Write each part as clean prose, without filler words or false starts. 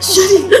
Chérie.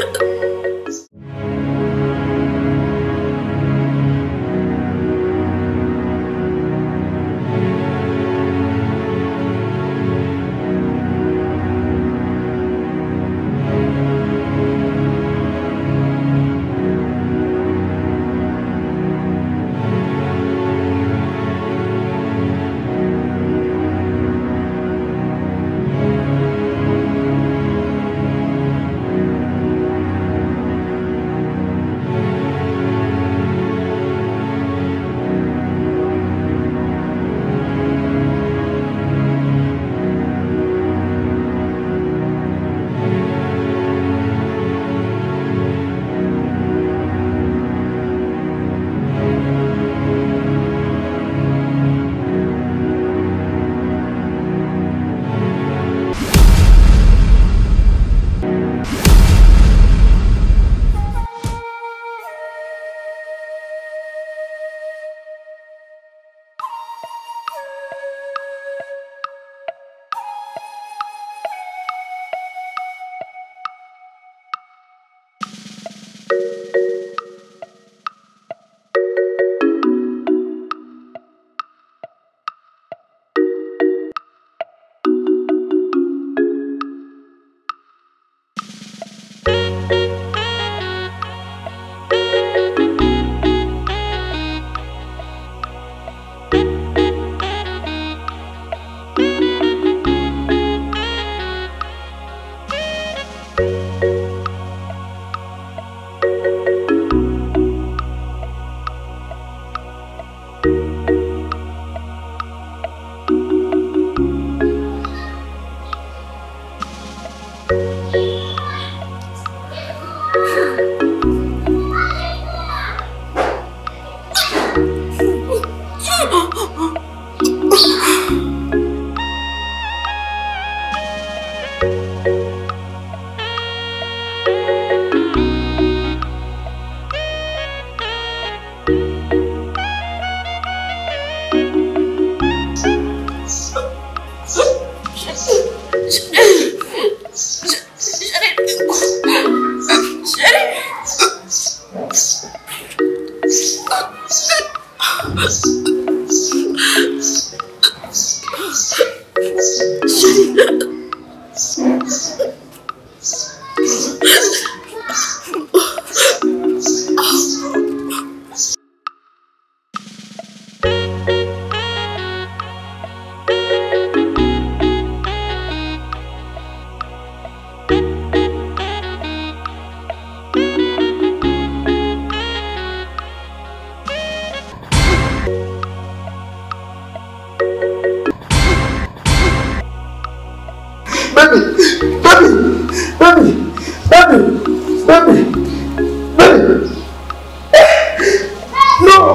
No.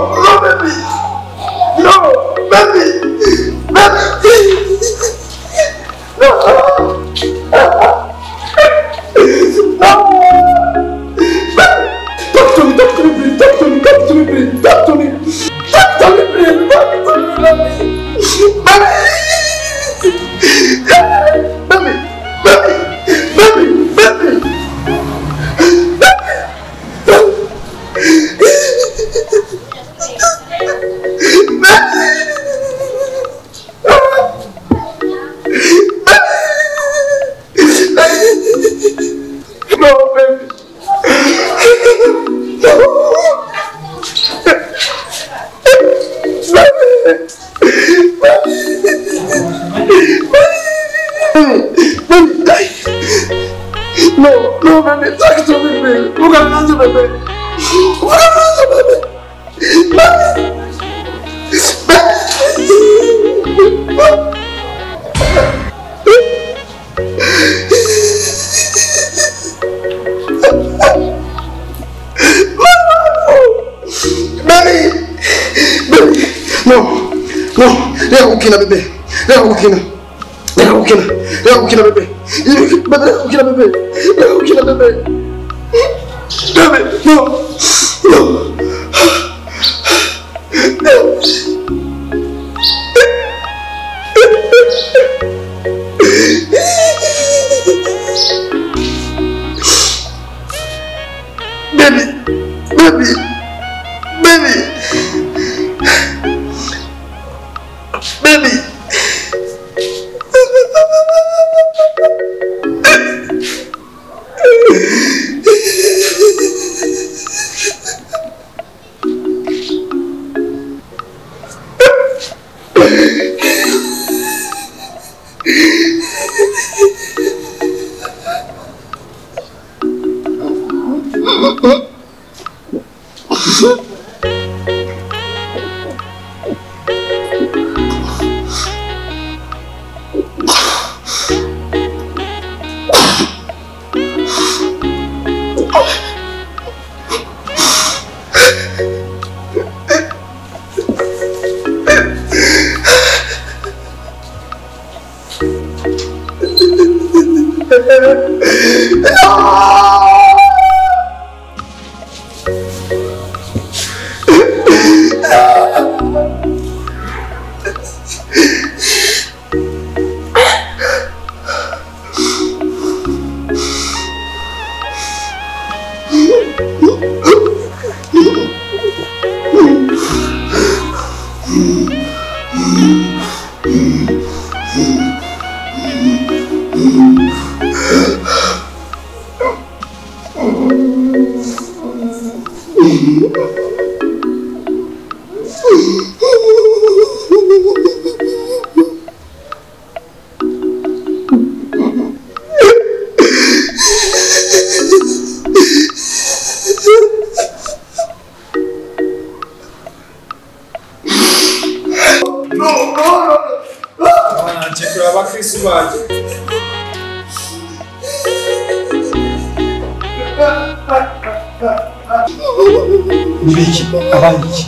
Nibiki abayiki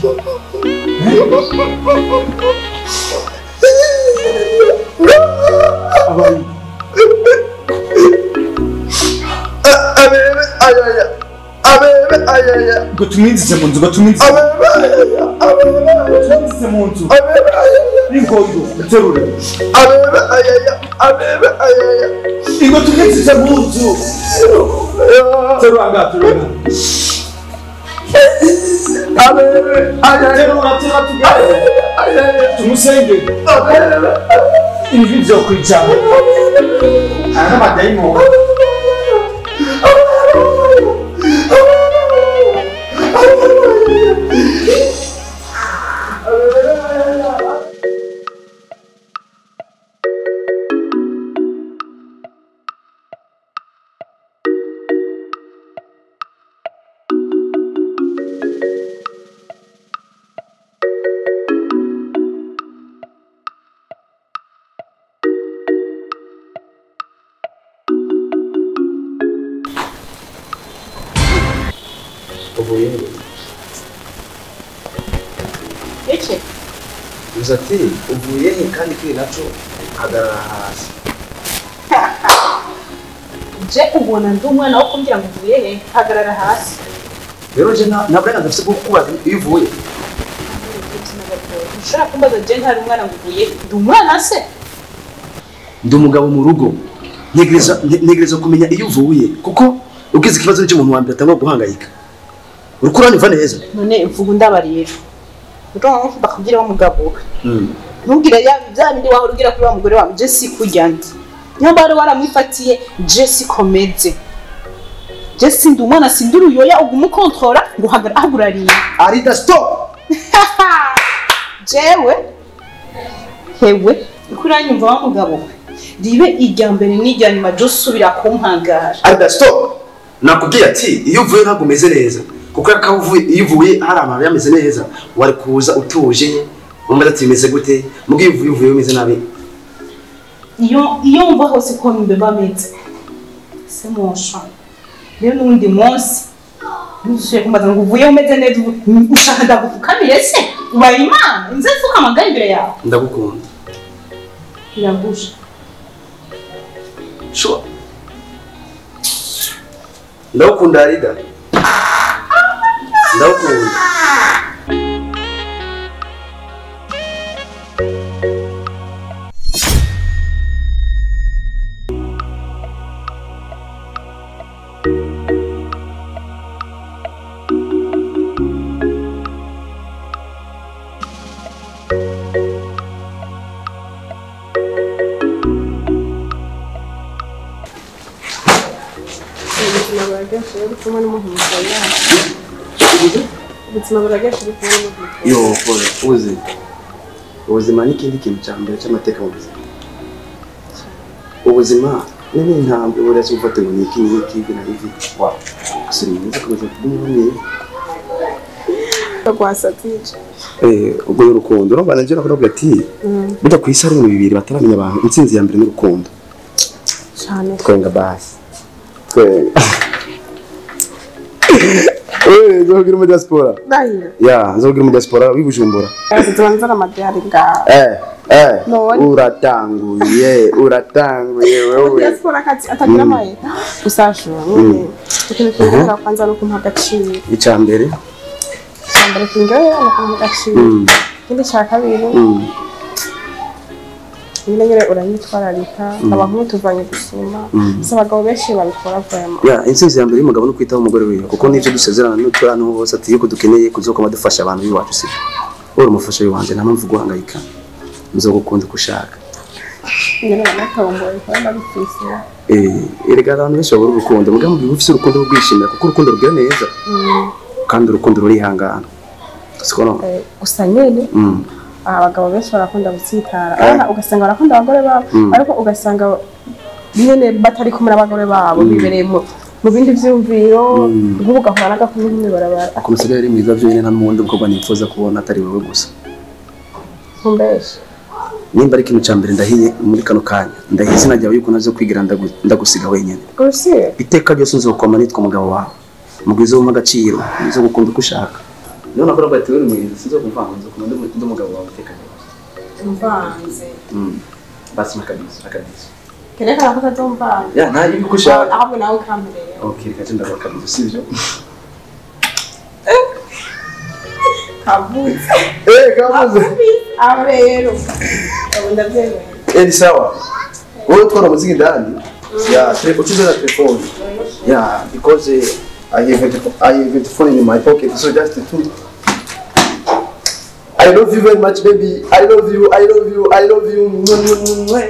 abayi abebe ayaya abebe ayaya ngo tumwinjize mu nzu ngo tumwinjize abebe ayaya abebe tumwinjize mu nzu abebe ayaya ingondo uterure abebe ayaya abebe ayaya ingo tumwinjize mu nzu terura nga terura abebe ayaya terura terura tugare ayaya tumusenge abebe ibi byo kwijana aya madayimoni. Ati uvuye he kandi kiri naco hagarara hasi. Je ubona ndi umwana wo kumbwira ngo uvuye he hagarara hasi. Rero je nta burenganzira mfise bwo kukubaza iyo uvuye. Ushobora kumbaza je ntari umwana ngo uvuye ndi umwana se? Ndi umugabo mu rugo. Ntegereza kumenya iyo uvuye kuko ugize ikibazo cy'umuntu wa mbere atangwa guhangayika. Uriko uranyumva neza? None mvuga ndaba rero. Utongo bakubwira wa mugabo. Ntubwira ya bya bindi wahora ugira kuri wa mugore wa Jesse kujya ndi. Nyamba wari waramwifatiye Jesse komeze. Jesse ndi umwana sinduru yoya ugumukontrola ngo hagurariye. Arida stop. Jewe hewe ukuranyumva wa mugabo. Ribe ijya mbere n'ijya nyuma josubira kumpangara. Arida stop. Nakubwiye ati iyo uvuye ntabwo umeze neza. Kuko akavuye iyo uvuye hari amabi yameze neza wari kuza utuje umbaza ati bimeze gute mugiye uvuye umeze nabi. Iyo mva hose ko mbeba meze c'est mon champ. Rero n'undi munsi ntusuye kumbaza ngo uvuye umeze neza ushaka ndagupfukamire se ubaye Imana nze mfuka imbere yawe. Ndagukunda. Biragusha. Sure. Ndagukunda Arida. Ndagukunda. Yo, uzi ubuzima ni ikindi kintu cya mbere cy'amateka mu buzima. Ubuzima ni intambwe uretse gufata ngo ni iki n'iki ivi na ivi wa gusa ni mwiza kuza kumwe ubwo n'urukundo urumva nanjye nakubwira ati burya ku isi hari ibintu bibiri bataramenya abantu intsinzi ya mbere n'urukundo cyane twenga basi twenga Eh, nzokugira mu diaspora. Ndahiro. Ya, nzokugira mu diaspora w'ibujumbura. Tubanza amadolari ngaho. Eh, eh. None. Uratanguye, uratanguye wewe. Diaspora kazi atagira amaye. Gusa shura nyine. Ikintu kingora kwanza no kumpa agaciro. Icya mbere. Icya mbere kingora no kumpa agaciro. Ikindi cya kabiri. Nyine nyine uranyitwararika abantu tuvanye gusuma si abagabo benshi babikora vraiment. Ya, intsinzi ya mbere y'umugabo no kwitaho umugore wiwe kuko nivyo dusezerana n'uturi hano hose ati yuko dukeneye kuzokoma dufasha abantu b'iwacu sibyo. Uri umufasha wanje nta mpamvu guhangayika. Nzogukunda uko ushaka. Nyine banatomboye kuba ndabifise. Eh, erega abantu benshi babura urukundo, mugabo mugihe ufise urukundo rwo kwishimira kuko urukundo rugira neza. Kandi urukundo rurihangana. Siko no. Gusa nyine abagabo benshi barakunda gutsitara. Abana ugasanga barakunda abagore babo ariko ugasanga nyine batari kumwe n'abagore babo bibereye mu bindi vyumviro nk'ubu ugahura n'agakumi mw'ibarabara. Ukuntu usigaye ari mwiza vyonyine nta n'uwundi mukobwa nifuza kubona atari wewe gusa. Ntumbeshe. Nimba ari ikintu ca mbere ndahiye muri kano kanya, ndahiye izina ryawe yuko ntazo kwigira ndagusiga wenyine. Gusa Iteka ryose nzokoma nitwa umugabo wawe. Mugwize wumpa agaciro, nzogukunda uko ushaka. Niyo nakora ngo ati uri mwiza, sinzokumvanga nzokoma ndi umugabo wawe iteka ryose. mvanze. Basi nakabizo, nakabizo. Kerekana ko utazomvanga. Ya, nta yuko ushaka. Ahubwo nawe ukamperera. Okay, reka nje ndaguha akabizo, sivyo? Kavuze. Eh, kavuze. Aho rero. Ubu ndabyemeye. Eh, ni sawa. Wowe utwara umuziki ndani. Ya, ucuze na telefone. Yeah, because I have the phone in my pocket, so just to. I love you very much, baby. I love you, I love you, I love you. Mwah, mwah, mwah.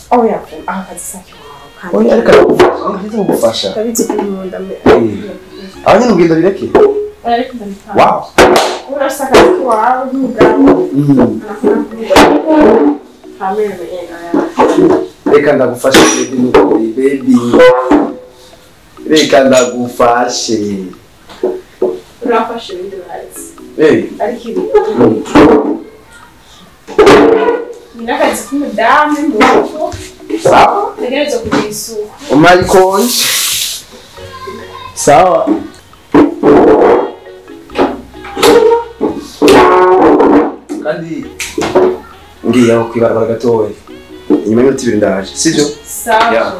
Oya, aha kazi saki wawe. Oya, ariko aragufasha, ndagufasha. Ndabizi ko nkunda me. Aho nyine ubwira bireke. Ariko ndabitanga. Wow. Urafise akazi kiwawe nk'umugabo. Hamwe Reka ndagufashe baby nukuri baby. Reka ndagufashe. Urafashe ibindi bazi. Eh. Ariko ibi. Ni n'akazi k'umudamu mu rugo. Sawa. Ntegerezwa kugira isuku. Umaye konje. Sawa. Kandi ngiye aho kwibarabara gatoya. Inyuma y'iminota ibiri ndaje, sibyo? Sawa. Yeah.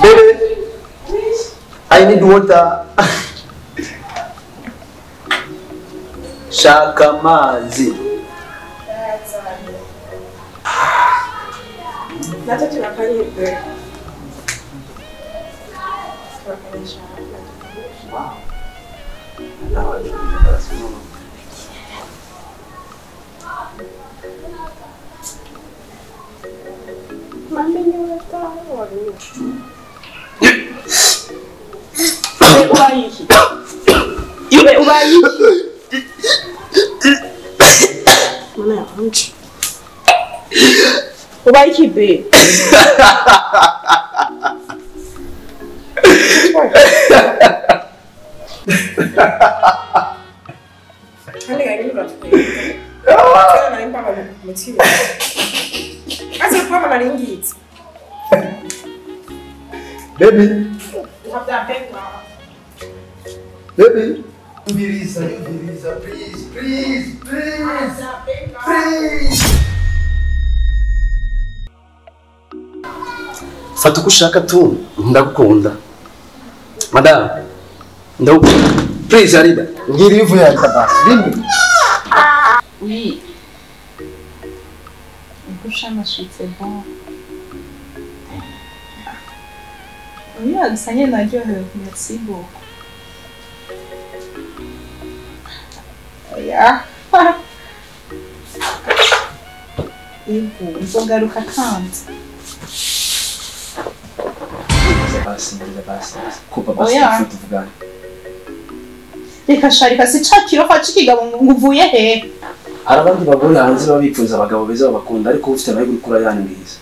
Baby, I need water. Shaka amazi. Natwe turakanyirwe. Turakanyisha. Mami nyota wabinywa. Ubaye iki? Ubaye iki? Mana yanje. Ubaye iki be? Kandi gari uratwika. Kera nari mpamvu ku mutima. Azi kwaba nari ngitse. Baby. Baby. Yumviriza, yumviriza, please, please, please, please. Fata uko ushaka tu, ndagukunda. Madam, ndagukunda. Please, Arida. Ngira ivu ya basi. Rimwe. Oui. Gusha c'est bon. Oui, gusa nyine naryohewe. Merci beaucoup. Ya. Yego, nzogaruka kandi. Basi, basi. Kupa basi tuvugane. Reka sharika si ca kirofa c'ikigabo ngo uvuye he? Hari abandi bagore hanze baba bifuza abagabo beza babakunda ariko ufite amahirwe ukura yangiza.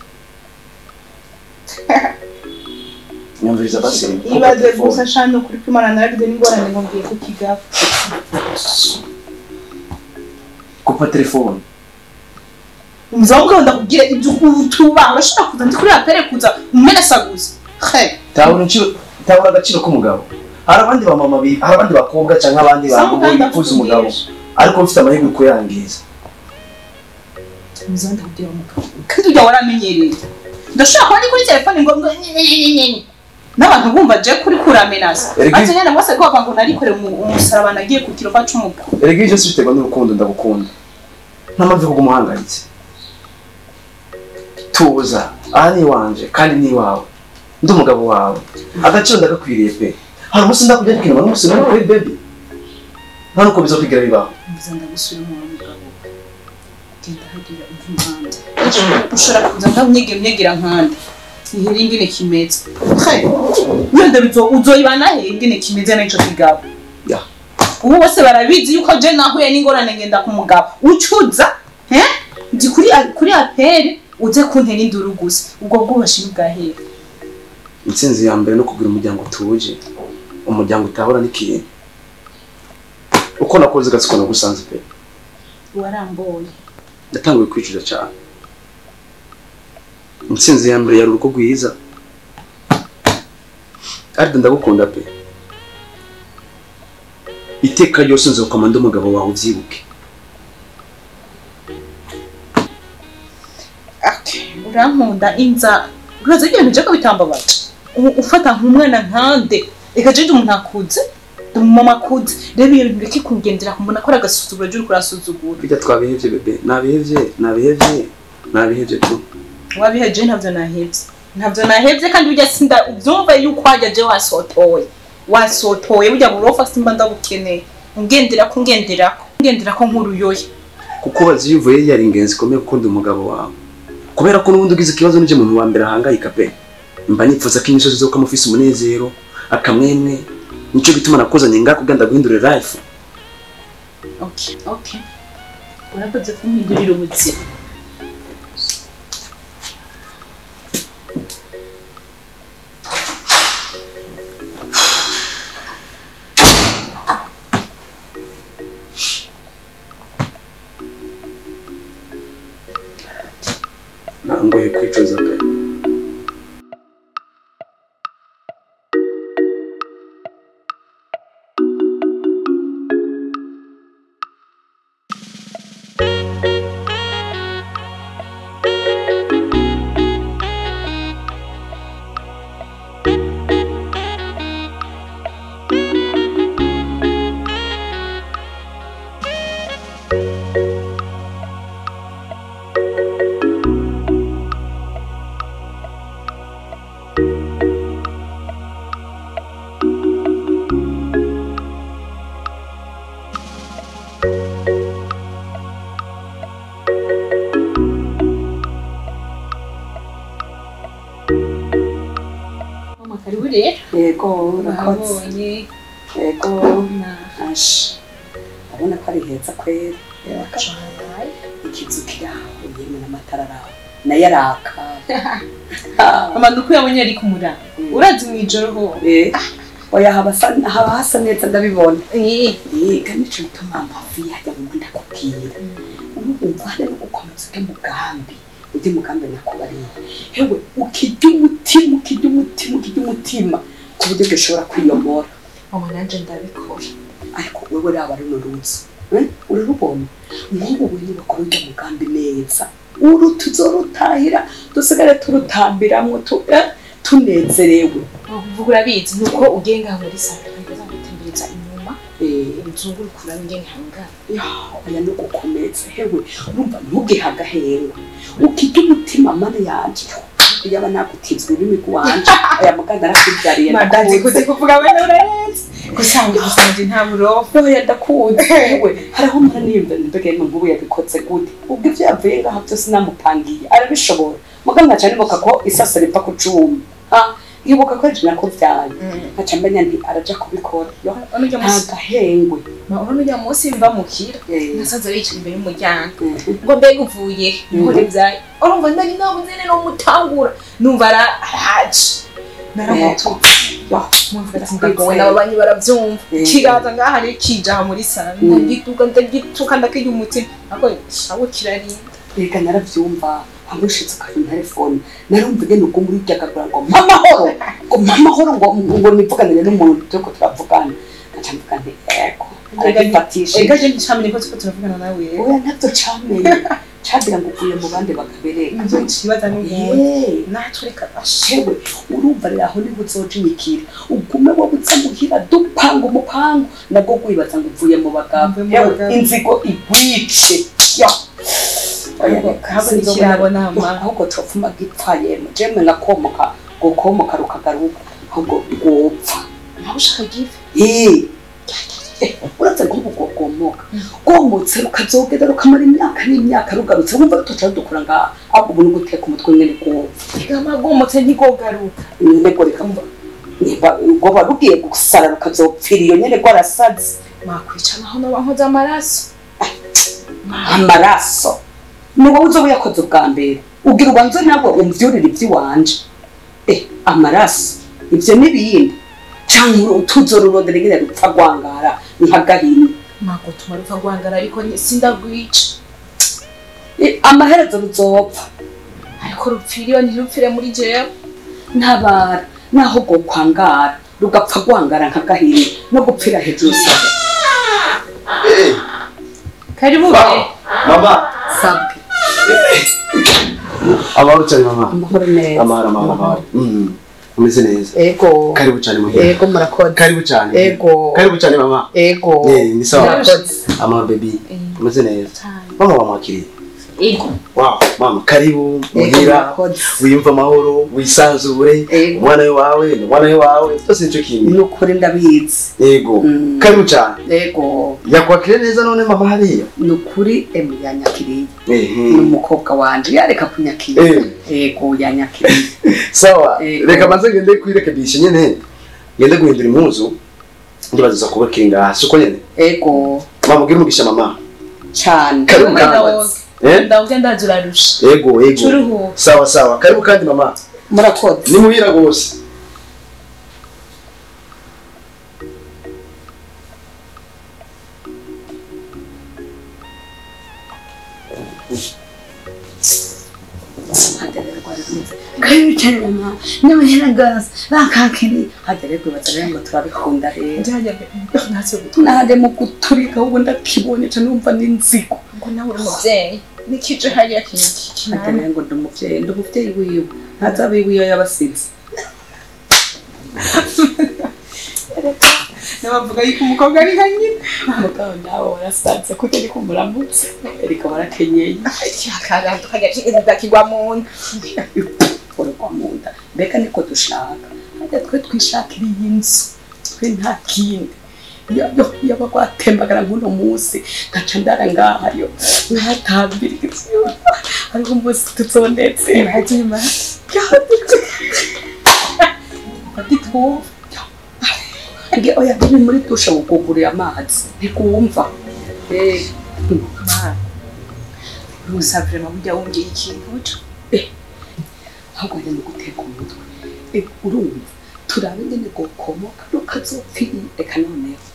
Nyumviriza basi. Ibaze gusa shano kuri kwimana naragize n'ingorane ngo ngiye ku kigabo. Kupa telefone. Umuzungu ndakubwira ibyo utuba urashaka kuza ndi kuri apere kuza umenasaguza. He. Tabura agaciro k'umugabo. Hari abandi ba mama bi, hari abandi bakobwa cyangwa abandi bantu bifuza umugabo ariko ufite amahirwe kuyangiza. Umuzungu ndakubwira umugabo. Kandi ujya waramenyereye. Ndashaka kuba ndi kuri telefone ngo n'abantu bumva je kuri kuramenasa. Ati nyene mwese ko ngo narikore umusaraba nagiye ku kirofa c'umugabo. Erega ivyo biterwa n'urukundo ndagukunda. Nta mpamvu yo kugumuhangayitse. Tuza, aha ni iwanje kandi ni iwawe. Ndi umugabo wawe. Agaciro ndagakwiriye pe. Hari umunsi ndakujya ikintu n'umunsi n'umwe kuri baby. Nta nuko bizokwigira bibaho. Mbiza ndagusubira mu mugabo. Genda hagira impande. Ushobora kuza ndamwegera nkande. Iheri ingene kimeze. He. Wenda uzoyibana he ingene kimeze n'ico kigabo. Ya. Ubu bose barabizi yuko je nahuye n'ingorane ngenda ku mugabo. Ucuza, he? Ndi kuri apere uze kuntera induru gusa. Ubwo bwubashi n'ubwahera. Intsinzi ya mbere no kugira umuryango utuje. Umuryango utahora n'ikintu. Uko nakoze gatsiko nagusanze pe. Waramboye. Ndatanguye kwicuza cyane. Intsinzi ya mbere yari urugo rwiza. Ariko ndagukunda pe. Iteka ryose nzokomanda umugabo wawe uvyibuke. Okay, urankunda inza. Uraza ibintu byo bitambabaje. Ufata nk'umwana nkande. Reka je umuntu akuze. Mama akuze. Reba ibintu bireke kungendera kumbona ko agasuzuguro je kurasuzugura. Bijya twabihevye bebe. Nabihevye tu. Wabiheje ntavyo nahevye. Ntavyo nahevye kandi bijya sinda ubyumva yuko wajya je wasotoye. Wasotoye burya burofa simba ndabukeneye. Ngenderako nkuruyoye. Kuko bazivuye yari ingenzi komeye gukunda umugabo wawe. Kubera ko n'ubundi ugize ikibazo nije muntu wa mbere ahangayika pe. Mba nifuza ko imisozi zo kamufise umunezero akamwemwe nico gituma nakozanye ngako ganda guhindura life. Okay. Urakoze kumpindurira ubuzima. Nangoye kwicuza pe. Yego urakoze. Yego ashi abona ko ari heza kwera. Ikizu kiraho yemwe n'amatara araho nayo araka. Mama nuko yabonye ari kumura. Urazi mwijoro ho. Oya haba hasa neza ndabibona. Kandi nico gituma amavi yajya mu ndakubwira. Ubu hari no gukomeza ujya mugambi. Ujya mugambi nakubariye. Hewe ukijya umutima ku buryo gashobora kwiyomora. Mama nanje ndabikora. Ariko wewe raba runo ruzi. Urarubona nk'ubu buntu bakora ujya mugambi neza. Uru tuzorutahira dusigare turutambiramwo tunezerewe. Uvuga urabizi nuko ugenga muri sala kandi gutembereza inyuma uzungurukura ngene hanga. Ya, oya no gukomeza hewe urumva ntugihaga hewe. Ukijya umutima mana yanje. Yaba nagutizwe ururimi rwanje aya muganda arakubyariye ndakuzi kuvuga we urarenze. Gusa ngo nta burofa. Oya ndakuzi we haraho mpora niyumva mbega nk'ubu yabikotse gute ubwo ivyo yavuye ngaha byose namupangiye arabishobora muga nkaca nibuka ko isasa ripfa ku cuma nkibuka ko ejo nakuvyaye nkaca menya nti araja kubikora nta gahengwe. Urabona ujya munsi mva mukira nasanze bicaye imbere y'umuryango ngo mbega uvuye nkora ibyaye urumva ndari nabuze no mutangura numva araje naramutuka mvuga n'ababanyi barabyumva kiraza ngaha rero kija aha muri salo ndagituka ndagituka ndakirya umutima ariko shawo kirarinda. Reka narabyumva hamwe ushitse ukanywa telefone narumva nyene ubwo muri ryagagura ngo mamahoro ngo mamahoro ngo nivuganire n'umuntu turiko turavugana nkaca mvuga nti ego aragifatisha. Ega je ncamenye ko turiko turavugana nawe. Oya ntabyo camenye cagira ngo uvuye mu bandi bakabereka nzo nkibaza n'ubundi natwe reka ashewe urumva rero aho niho uzojinyikira ugume wowe uza muhira dupanga umupangu nabwo gwibaza ngo uvuye mu bagabo inzigo igwice ahubwo tropfuma gipfa yemwe jemwe ngakomoka gokomoka rukagaruka ahubwo gopfa nawe ushaka give uretse nk'ubu gomoka gomotse rukazogeda rukamara imyaka n'imyaka rugarutse wumva rutoca rudukura ngaha ahubwo ubu nuguteka umutwe nyene gopfa amagomotse ntigogaruka nyene go reka niba goba rugiye gusara rukazopfira iyo nyene gwarasaze makwica naho noba nkoze amaraso amaraso ni wowe uzoba uyakoze ubwa mbere ugira ubanze nabwo umvyurire ivy'iwanje amaraso ivyo n'ibindi canke tuzorurondera ingene rupfa rwangara nka gahini magutuma rupfa rwangara ariko sindagwica amaherezo ruzopfa ariko rupfira iyo ntirupfire muri jewe ntabara naho rwokwangara rugapfa rwangara nka gahini no gupfira hejuru sawa. Karibu mama. Sabi. Amahoro cyane mama. Amahoro neza. Amahoro amahoro. Umeze neza. Ego. Karibu cyane muhira. Ego murakoze. Karibu cyane. Ego. Karibu cyane mama. Ego. Ni sawa. Murakoze. Amahoro baby. Umeze neza. Mama wamwakiriye. Ego. Wow, mama karibu muhira. Wiyumva amahoro, wisanzure. Umwana wawe, umwana wawe, byose nico kimwe. Nukuri ndabizi. Ego. Karibu cyane. Ego. Yakwakiriye neza none mama hariya. Nukuri yanyakiriye. Ni umukobwa wanje yareka kunyakira. Ego yanyakiriye. Sawa. Reka manze ngende kwirekebisha nyene. Ngende guhindura impuzu. Ndibaza kuba kinga siko nyene. Ego. Mama ugira umugisha mama. Cyane. Karibu kandi. Ndabwo ndazurarusha. Ego ego. Sawa sawa. Karibu kandi mama. Murakoze. Ni muhira gose. Karibu cyane mama. N'amahera gose bakakiri. Hagere kwibaza ngo turabikunda rero. Ntajya mu guturika ahubwo ndakibonye cyane numva n'inzigo. Ngo nawe uri umuvyeyi. Nikije hariya kintu. Hagere ngo ndi umuvyeyi, ndi umuvyeyi wiwe. Ntazabe wiwe yabasize. Nabavuga yuko umukobwa ari nka nyina. Mugabo nawe warasanze kuko ariko muramutse. Erika warakenyeye. Akaganto kajya kigwa mu nda. Urugwa mu nda. Mbega niko dushaka. Hajya twe twishakira iyi nzu. Twe nta kindi. Yaba kwatembagara nk'uno munsi ngaca ndara ngaha yo nkahatambira izuba ariko umunsi tuzonezera oya ni muri dushe wuguguriye amazi ntikumva. Gusa vraiment burya wongeye ikintu ahubwo njye ni guteka umutwe urumva turabe nyene gokomoka rukazopfira reka noneho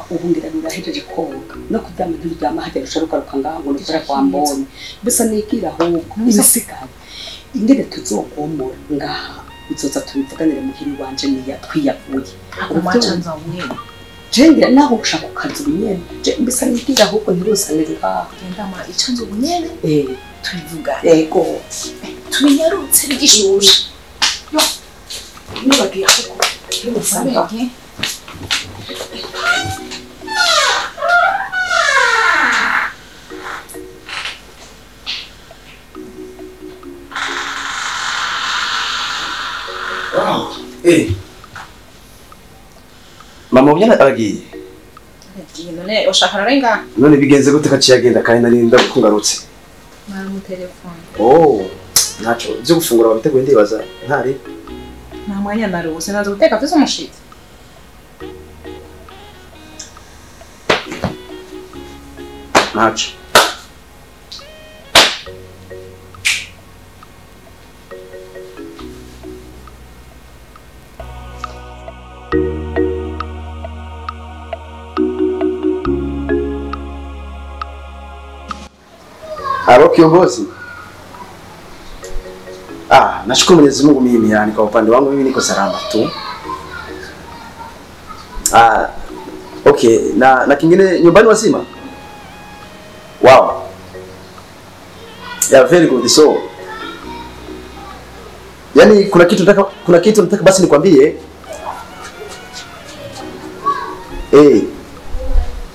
ubu ngira rurahejeje koga no kuryama ntiruryama hajya rusha rugaruka ngaha ngo nukora kwa mbonye mbese nigira ahubwo ibisigaye ingene tuzogomora ngaha uzoza tubivuganire muhiri wanje niya twiyavuye jengira naho ushaka ukaza ubunyene mbese nigira ahubwo ntirusanire ngaha icanze ubunyene tubivugane yego tubinyarutse bigishushe nibagiye ahubwo ntirusange. Wow. Eh. Mama ubyana aragiye. Aragiye none ushaka rarenga. None bigenze gute kaciye agenda kandi nari ndakungarutse. Mara telefone. Oh, nacho byo gufungura wabiteguye ndibaza ntari. Nta mwanya narose nazo guteka afise umushitsi. Nacho. Halo kiongozi. Ah, nashukuru Mwenyezi Mungu mimi yani kwa upande wangu mimi niko salama tu. Ah, okay, na kingine nyumbani wasima? Wow. Yeah, very good. So, yani kuna kitu nataka basi nikwambie.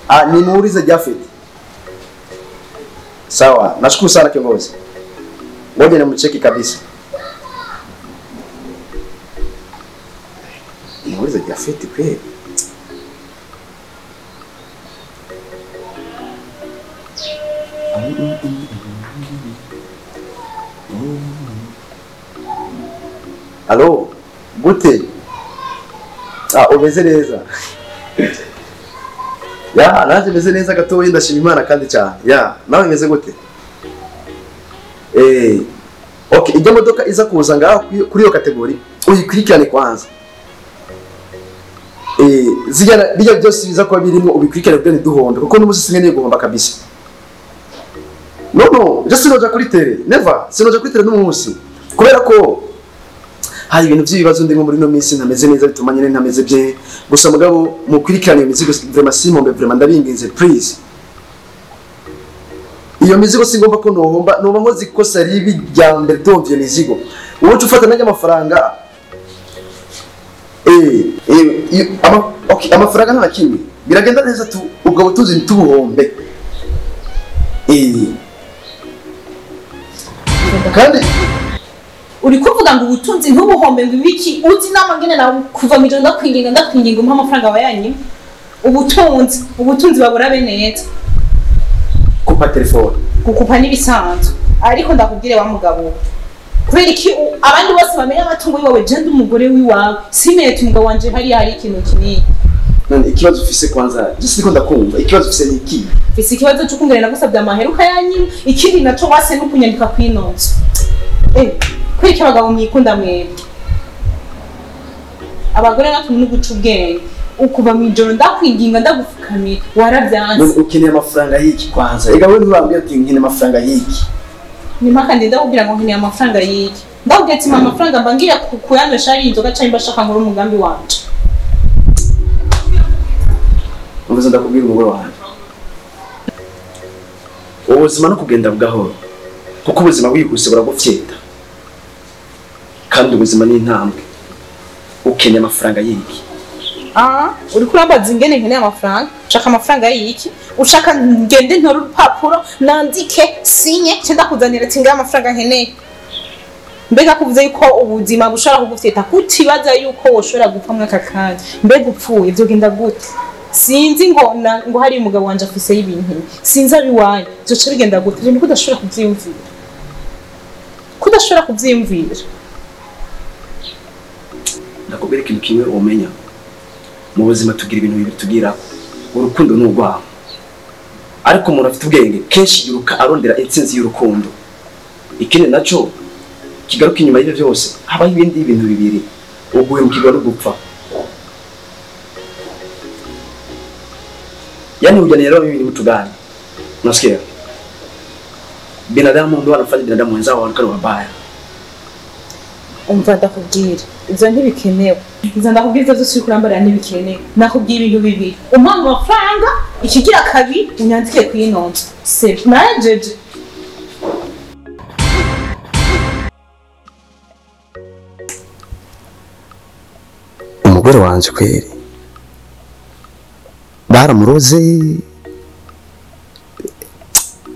Ah, nimuulize Jafet. Sawa, nashukuru sana kiongozi. Ngoja nimcheki kabisa. Nimuulize Jafet kweli. Alo, gute? Ah, umeze neza. Ya, naje meze neza gatoyi ndashima Imana kandi cyane. Ya, nawe meze gute? Okay, ijya modoka iza kuza ngaho kuri iyo kategori uyikurikirane kwanza. Zijya bijya byose biza kuba birimo ubikurikirane kugira ntiduhombe kuko n'umunsi sinkeneye guhomba kabisa. No, je sinoja kuri tele. Never, sinoja kuri tele n'umunsi. Kubera ko hari ibintu by'ibibazo ndimo muri no minsi ntameze neza bituma nyine ntameze bye. Gusa mugabo mukurikirane iyo mizigo vraiment simombe vraiment ndabinginze please. Iyo mizigo singomba ko nohomba noba nkoze ikosa ribi rya mbere domvye iyo mizigo. Wowe ufata najya amafaranga okay, amafaranga nta kimwe. Biragenda neza tu ubwo butunzi ntubuhombe. Kandi uri kuvuga ngo ubutunzi ntubuhombe ngo ibiki uzi nama ngene na kuva mu ijoro ndakwinginga umpa amafaranga wayanyu ubutunzi babura beneza kupa telefone gukupa nibisanzwe ariko ndakubwire wa mugabo kubera iki abandi bose bamenya amatungo yiwawe je ndi umugore wiwawe simete umugabo wanje hari ikintu kinini. None ikibazo ufise kwanza je siko ndakumva ikibazo ufise ni iki? Ufise ikibazo cyo kungere nagusabye amaheruka yanyu ikindi naco wase no kunyandika kwinonzo. Kwiki abagabo mwikunda mwebwe abagore natwe n'uguca ubwenge ukuva mu ijoro ndakwinginga ndagufukamira warabyanze. Ukeneye amafaranga y'iki kwanza? Ega wewe ntibambwiye ati nkeneye amafaranga y'iki. Ni mpaka ndenda kugira ngo nkeneye amafaranga y'iki. Ndakubwira ati mama amafaranga mba ngiye kuyanywesha ari inzoga canke mbashaka nkora umugambi wanje. Ubuze ndakubwira umugore wanje. Ubuzima no kugenda bugahoro kuko ubuzima bwihuse buragufyeta. Kandi ubuzima ni intambwe. Ukeneye amafaranga y'iki? Ah, uri kurambaza ingene nkeneye amafaranga? Ushaka amafaranga y'iki? Ushaka ngende ntore urupapuro nandike sinye cyenda kuzanira ati ngaye amafaranga nkeneye. Mbega kuvuze yuko ubuzima bushobora kugufyeta kutibaza yuko woshobora gupfa mwaka kanya. Mbega upfuye byo genda gute? Sinzi ngo ngo hari umugabo wanje afise y'ibintu. Sinzi abiwanyu. Byo bigenda gute? Ibintu kudashobora kuvyiyumvira. Kudashobora kuvyiyumvira. Ndakubwira ikintu kimwe umenya. Mu buzima tugira ibintu bibiri tugira urukundo n'urwango. Ariko umuntu afite ubwenge kenshi yiruka arondera intsinzi y'urukundo. Ikindi naco kigaruka inyuma y'ibyo byose habaho ibindi bintu bibiri uguhemukirwa no gupfa. Yani hujanielewa mimi ni mtu gani? Unasikia? Binadamu ndio anafanya binadamu wenzao waonekane wabaya. Umva ndakubwira ivyo ntibikenewe. Nza ndakubwira ivyo vyose uri kurambara ntibikenewe. Nakubwira ibintu bibiri. Umpa amafaranga ikigira kabiri unyandike kwinonzo. Se najeje. Umugore wanje kweri baramuroze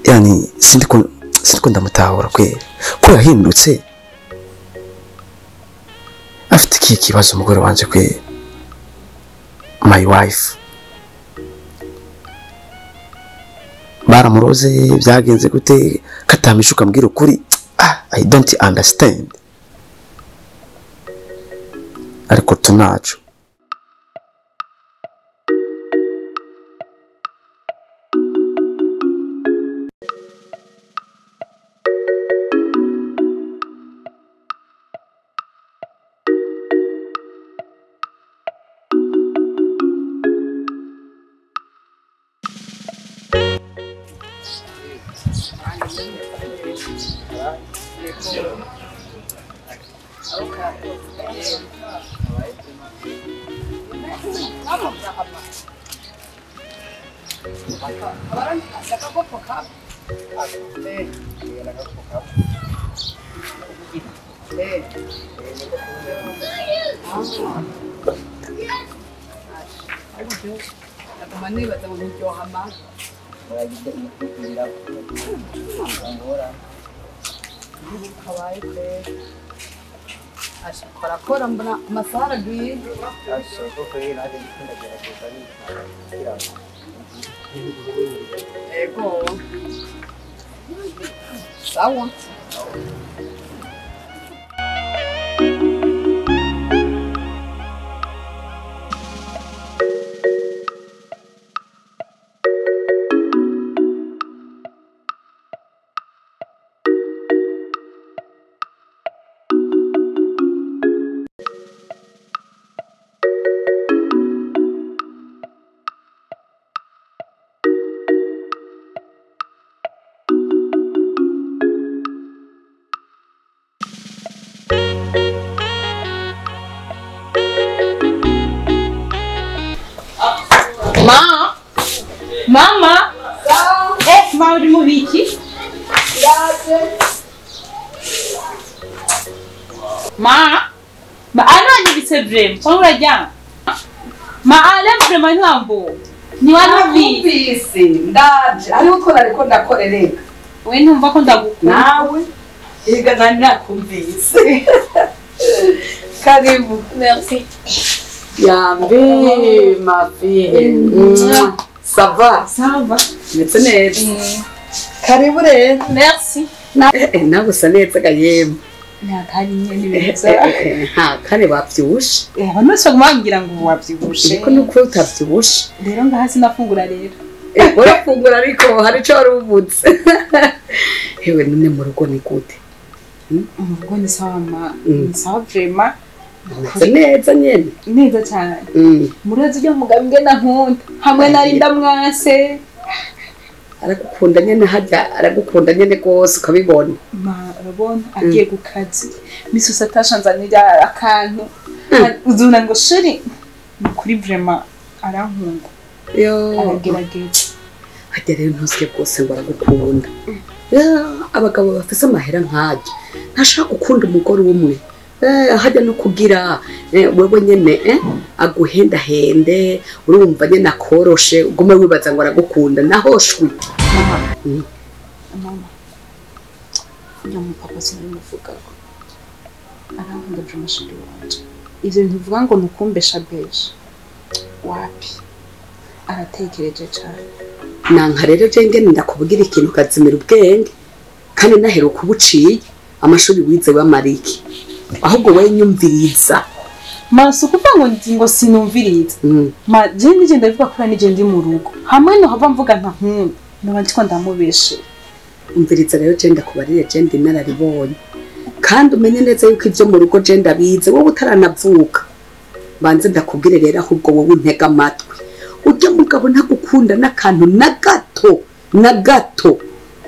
yani sindiko ndamutahura kweri ko yahindutse afite iki kibazo umugore wanje kweri. My wife baramuroze byagenze gute katamishuka mbwira ukuri? I don't understand. Ariko tunaco. Sawa. Mama! Ma uri mu biki? Ma! Ma ananyibitse vrema, cyangwa uraryama? Ma alem vrema ntabwo. Ni wanumvise. Ndaje, ariko ko nariko ndakorereka. We ntumva ko ndagukunda. Nawe ega nani nakumvise. Karibu. Merci. Yambi ma fille. Ça va? Ça va. Meze neza. Karibu rero. Merci. Nawe usa neza ga yemwe. Nakari nyene beza. Ha, kare wavyibushe. Abantu bose baguma bambwira ngo wavyibushe. Ariko nuko utavyibushe. Rero ngaha sinafungura rero. Urafungura ariko hari ico wari ubutse. Hewe none mu rugo ni gute? Mu rugo ni sawa ma. Ni sawa vraiment. Meze neza nyene. Neza cyane. Murazi ujya mugabo ingena nkunda. Hamwe nari ndamwase. Aragukunda nyene hajya aragukunda nyene gose ukabibona. Ma urabona agiye gukazi. Misusa atashanzanira akantu. Uzuna ngo sheri kuri vraiment arankunda. Yo aragerageza. Hajya rero ntuzike bwose ngo aragukunda. Abagabo bafise amahera nkajya. Ntashaka gukunda umugore umwe. Hajya no kugira wewe nyene aguhenda hende urumva nyene akoroshe ugume wibaza ngo aragukunda naho shwi. Mama. Mama. Nyamu papa sinamuvuga ko arankunda vraiment shiri wanje. Ivyo bintu uvuga ngo nukumbesha besha. Wapi? Aratekereje cyane. Nanka rero je ngene ndakubwira ikintu kazimira ubwenge kandi naheruka ubuciye amashuri wize wamariki. Ahubwo we nyumviriza. Ma sukuva ngo ngo sinumviriza. Ma je nije ndavuga ko nije ndi mu rugo. Hamwe no hava mvuga nta nkunda. Noba ndiko ndamubeshe. Umviriza rero je ndakubarire je ndi nararibonye. Kandi umenye neza yuko ivyo mu rugo je ndabize wowe utaranavuka. Banze ndakubwire rero ahubwo wowe untega amatwi. Ujya mugabo ntagukunda n'akantu na gato na gato.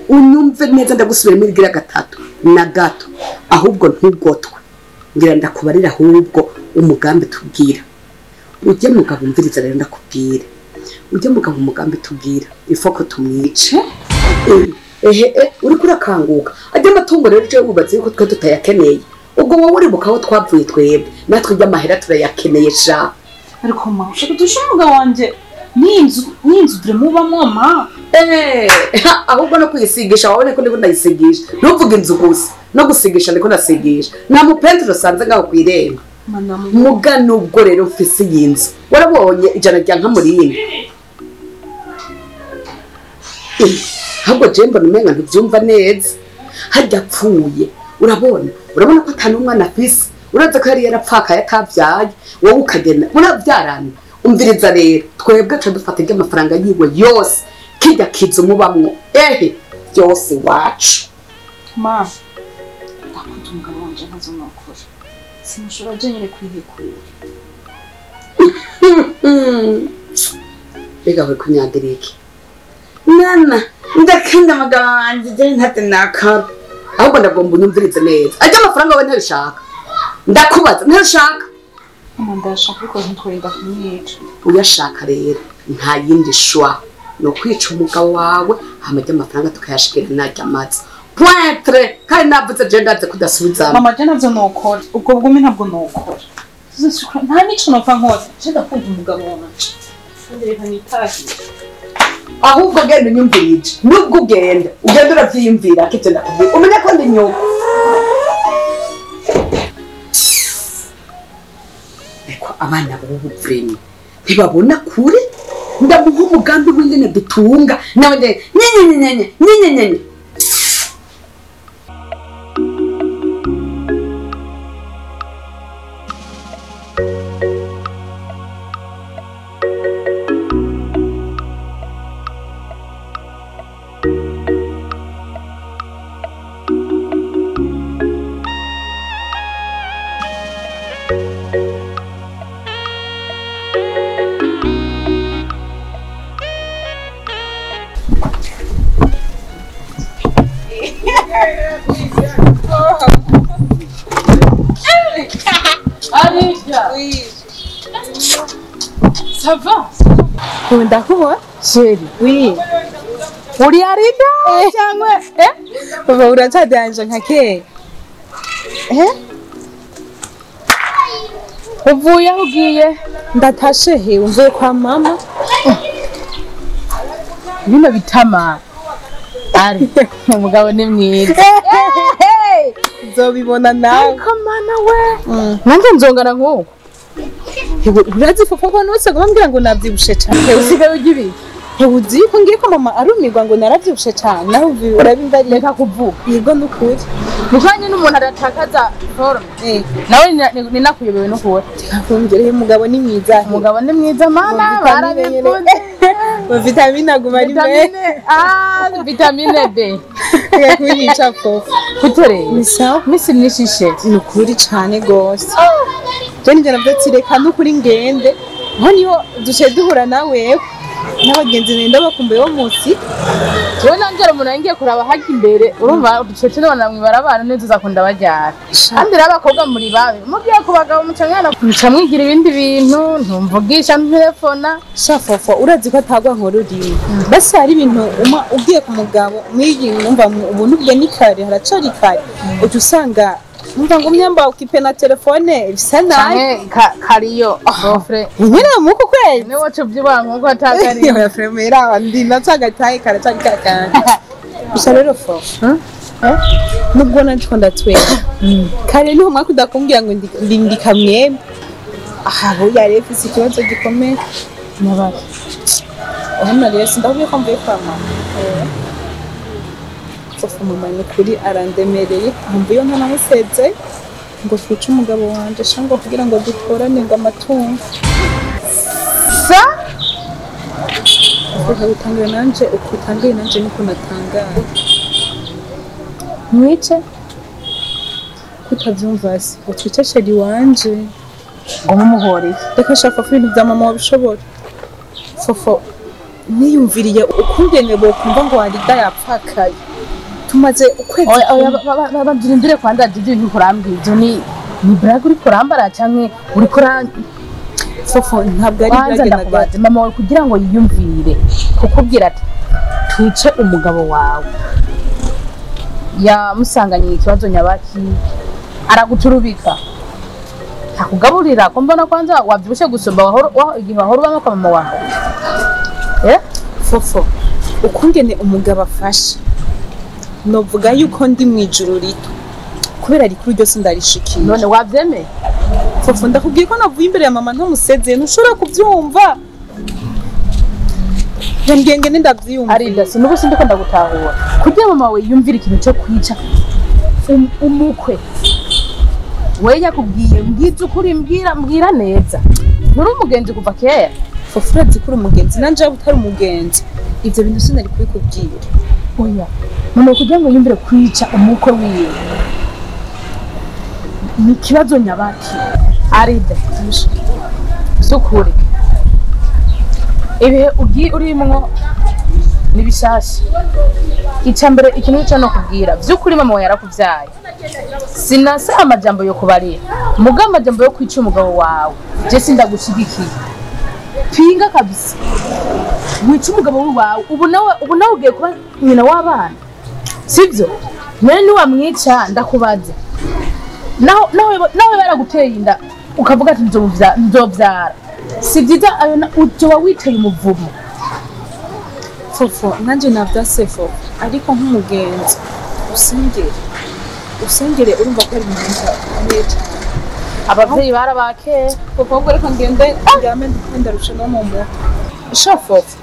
Unyumve neza ndagusubiramo irigira gatatu na gato. Ahubwo ntugotwe. Ngira ndakubarira ahubwo umugambi tubwira. Ujya mugabo umviriza rero ndakubwira. Ujya mugabo umugambi tubwira ifoko tumwice. Ehe uri kurakanguka. Ajya amatungo rero je wubatse yuko twe tutayakeneye. Ubwo wowe uri bukaho twapfuye twebwe natwe ujya amahera turayakeneye sha. Ariko ma ushaka dusha umugabo wanje n'inzu dure mubamo ma. Ahubwo no kuyisigisha wabone ko ndiko ndayisigisha. Ntuvuge inzu gusa no gusigisha ndiko ndasigisha. Na mupendro sanze ngaho kwiremba. Muga nubwo rero mfise iyi nzu warabonye ijana rya nka murindi. Ahubwo je mbona umenga ntuvyumva neza. Harya apfuye urabona ko atari umwana afise, uraza ko yari yarapfakaye atavyaye, wowe ukagenda muravyarana. Umviriza rero twebwe ca dufata amafaranga yiwe yose kirya kizu mubamwo ehe byose wacu. Ma ndakunda umugabo wanje ntazo nokora, simushobora je nyene kwihekura. Mbega we kunyagira iki nana, ndakunda umugabo wanje je ntate nakora. Ahubwo ndagomba unyumvirize neza, ajya amafaranga wawe ntayashaka, ndakubaza ntayashaka. Mama ndashaka ariko ntitwenda kumwica. Uyashaka rero nta yindi shwa no kwica umugabo wawe, hama ajya amafaranga tukayashikira najya amazi pointre. Kandi navuze je ndaze kudasubizana. Mama je navyo nokora, ubwo bwumi ntabwo nokora, nta nico nopfa nkora, je ndakunda umugabo wanje kandi reka nitahire. Ahubwo genda unyumvirije, nubwo ugenda uravyiyumvira ko ivyo ndakubwira umenye ko ndi nyoko. Ariko abana b'ubu vrema ntibabona kure. Ndamuha umugambi w'ingene dutunga nawe nyenye nyenye nyenye. Ça va? Ndakubona chérie. Oui. Uri arida cyangwa eh? Baba uracadanje nka kera. Eh? Uvuye aho ugiye? Ndatashe he, umvuye kwa mama. Bino bitama. Ari umugabo ni mwiza. Nzobibona nawe. Ariko mana we. Nanjye nzongana nkuko. Urazi fofo ko nose ngo ngo navyibushe cyane. Usigaye ujya ibiki? Uzi ko ngiye ko mama arumirwa ngo naravyibushe cyane, naho urabimbarira. Reka kuvuga. Yego nukuri. Mukanye n'umuntu aratakaza forme. Nawe ninakuyobewe no kuwe. Kumbwira umugabo ni mwiza. Umugabo ni mwiza mana barabivuze. Ba vitamine aguma ari me. Ah, vitamine B. Reka kunyica fofo. Kutereye. Ni sawa? Misi nishishe. Nukuri cyane gose. Je nje navuze reka nukuri ngende. Aho niho duce duhura nawe n'abagenzi nenda bakumbuye wo munsi. Wowe nangera umuntu ngiye kuraba hajya imbere urumva ducece n'abana mwibarabana neza uzakunda bajyara. Kandi rero abakobwa muri babi mugiye kubagabo mucangana muca mwigira ibindi bintu ntumvugisha ntelefona. Shafofo urazi ko atagwa nkoruriye. Basi hari ibintu uma ugiye ku mugabo mwigi numva ubuntu bwe ni kare haracari kare. Uca usanga umva ngo myamba ukipe na telefone bisa nabi kariyo ofre nyine muko kwezi ne wacu byibanga nkuko atakariyo ya fremera ndi natagataye karacari kakanje. Gusa rero fofo nubwo nandiko ndatwera kare niho mwaka udakumbwira ngo ndi kamwembe. Aha bo yari afise ikibazo gikomeye nabari. Hano rero sindakubwiye ko mvuye kwa mama. Fofo mama ni kuri arandemereye mvuye ntanamuseze ngo twice umugabo wanje shango kugira ngo dutorane ngo amatungo. Sa utangiye nanje ukutangiye nanje niko natangaye. Mwice kutavyumva se ngo twice chéri wanje ngo mumuhoreye. Reka shafa ibintu vya mama wabishobora. Fofo niyumviriye ukungene bokumva ngo Warida yapfakaye. Tumaze ukwezi. Oya babyirindire kwanza didi ntikurambwira ibyo ni brag uri kurambara canke uri kura Fofo ntabwo ari brag ndakubaza mama wawe kugira ngo yiyumvire kukubwira ati twice umugabo wawe yamusanganye ikibazo nyabaki araguturubika ntakugaburira ko mbona kwanza wavyibushe gusumba igihe wahora ubamo kwa mama wawe. Fofo ukungene umugabo afashe novuga yuko ndi mwijuru rito kubera rikuru ryose ndarishikiye. None wavyemeye? Fofo ndakubwiye ko navuye imbere ya mama ntamusezeye ntushobora kubyumva. Yambwiye ngene ndavyumva. Arida sinubu sindiko ndagutahura. Kugira mama we yumvira ikintu cyo kwica umukwe. We yakubwiye mbwiza ukuri mbwira neza. Nturi umugenzi kuva kera. Fofo urazi ko uri umugenzi nanje yaba utari umugenzi. Ivyo bintu sinari kubikubwira. Oya. Mama kugira ngo yumvire kwica umukwe wiwe. Ni ikibazo nyabaki. Arida. Sukuri. Ibihe ugiye urimwo ni bishasha. Icambere ikintu cyo no kubwira vyukuri mama we yarakuvyaye. Sinasa amajambo yo kubarira. Muga amajambo yo kwica umugabo wawe. Je sindagushigikiye. Pinga kabisa. Wica umugabo wawe ubu nawe ugiye kuba nyina w'abana. Sivyo? None ni wamwica ndakubaza. Naho baraguteye inda ukavuga ati nzovyara. Si byiza ayo uzoba witeye umuvumo. Fofo nanje navyase fofo ariko nk'umugenzi usengere urumva ko ari ibintu bikomeye cyane. Abavyeyi barabake. Fofo ahubwo reka ngende ndyame ndarusha no mu mutwe. Sha fofo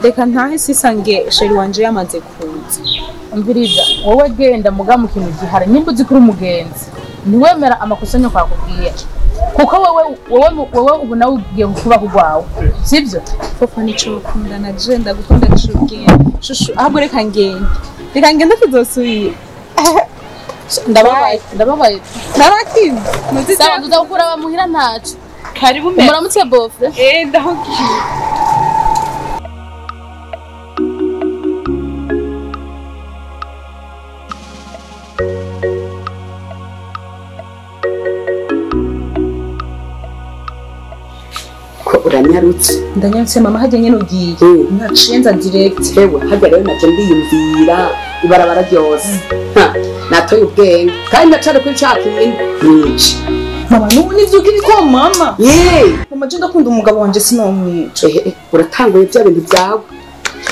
reka ntahe sisange sheri wanje yamaze kuza. Umviriza wowe genda muga mu kintu gihari nimba uzi kuri umugenzi ntiwemera amakosa nyoko akubwiye. Kuko wowe ubu nawe ugiye kuba kugwawe. Sivyo? Fofo nico ukunda na je ndagukunda cubwenge. Shushu ahubwo reka ngende. Reka ngende tuzosubira. Ndababaye, ndababaye. Narakize. Muziza sawa tuzakura bamuhira ntaco. Karibu me. Muramutse bofre. Ndahokiye. Uranyarutse. Ndanyarutse mama hajya nyene ugiye. Naciyenza direct. Ewe hajya rero naje ndiyumvira ibarabara ryose. Natoye ubwenge kandi ndacari kuri ca kintu mwica. Mama nubu nivyuka iriko mama. Mama je ndakunda umugabo wanje sinomwica. Uratanguye bya bintu byawe.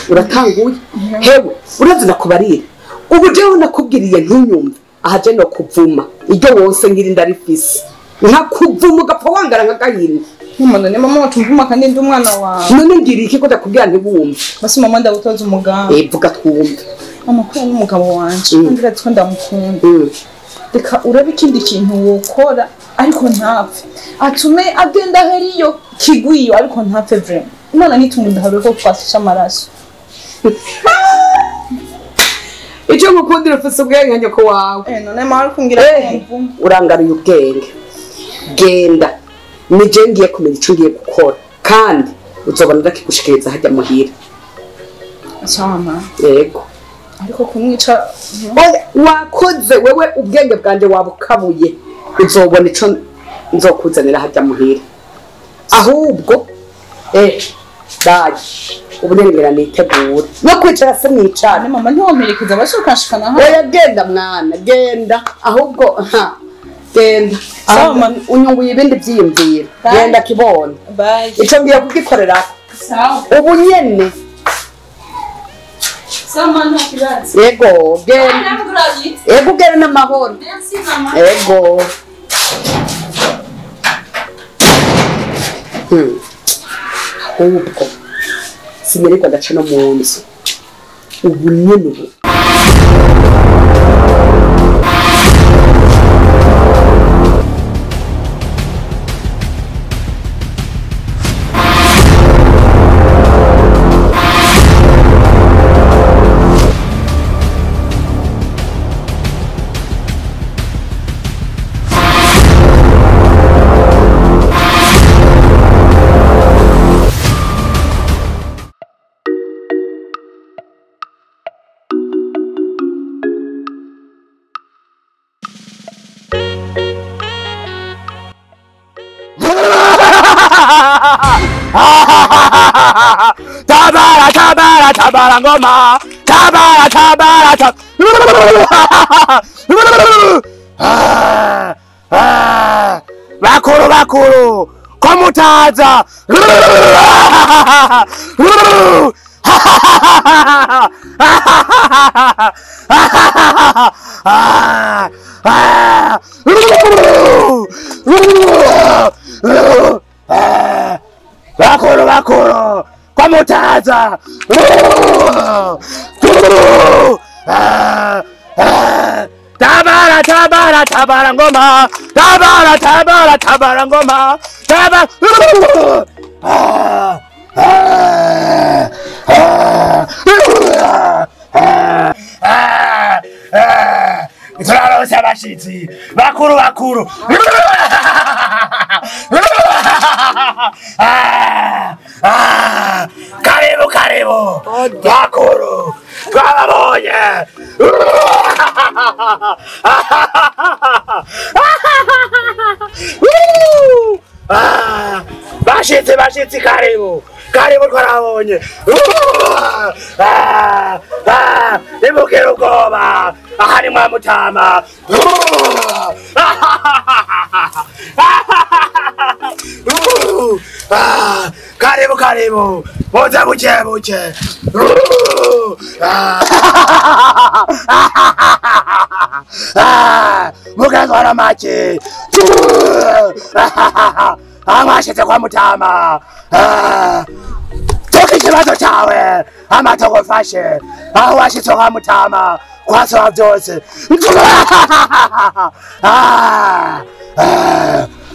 Uratanguye. Hewe urazi nakubarira. Ubu jewe nakubwiriye ntunyumve. Aha je no kuvuma. Iryo wose ngira ndarifise. Nkakuvuma ugapfa wangara nka gahini. Mama none mama wacu mvuma kandi ndi umwana wawe. None ngira iki ko ndakubwira ntiwumve. Basi mama ndagutoza umugambi. Vuga twumve. Mama ko n'umugabo wanje kandi urazi ko ndamukunda. Reka urabe ikindi kintu wokora ariko ntapfe. Atume agenda heriyo kigwiyo ariko ntapfe vraiment. Imana nitumunda habe ko twashisha amaraso. Icyo ngukundira ufise ubwenge nyoko wawe. None mama ari kumbwira ko mvuma. Urangaruye ubwenge. Genda. Nije ngiye kumenya icyo ngiye gukora kandi uzobona ndakigushikiriza hajya muhira. Sawa. Yego. Ariko kumwica wakoze wewe ubwenge bwanje wabukabuye uzobona ico nzokuzanira hajya muhira. Ahubwo baje ubu ngira nitegura no kwicara se mwicara. Mama ntiwomerekeza bashukashikana ha. Oya genda mwana genda ahubwo genda. Sawa unyunguye ibindi byiyumvira. Genda kibona. Bye. Ico ngiye kugikorera. Sawa. Ubu nyene. Sawa nta kibazo. Yego genda. Yego genda n'amahoro. Merci mama. Yego. Ahubwo sinyereka ndaca no mu nzu. Ubu nyene ubu. Tabara tabara tabara ngoma tabara tabara bakuru bakuru ko mutaza Bakuru bakuru kwa mutaza. Tabara tabara tabara ngoma. Tabara tabara tabara ngoma. Tabara. Turaronse abashitsi bakuru bakuru. Karibu karibu bakuru twababonye. Bashitsi bashitsi karibu karibu twarabonye. Nimugire ubwoba aha ni mwa mutama. Karibu karibu muze buke buke. Mugezwa n'amaki amwashitse kwa mutama. Toka ikibazo cyawe amatongo mfashe aho washitse kwa mutama kwasoba byose.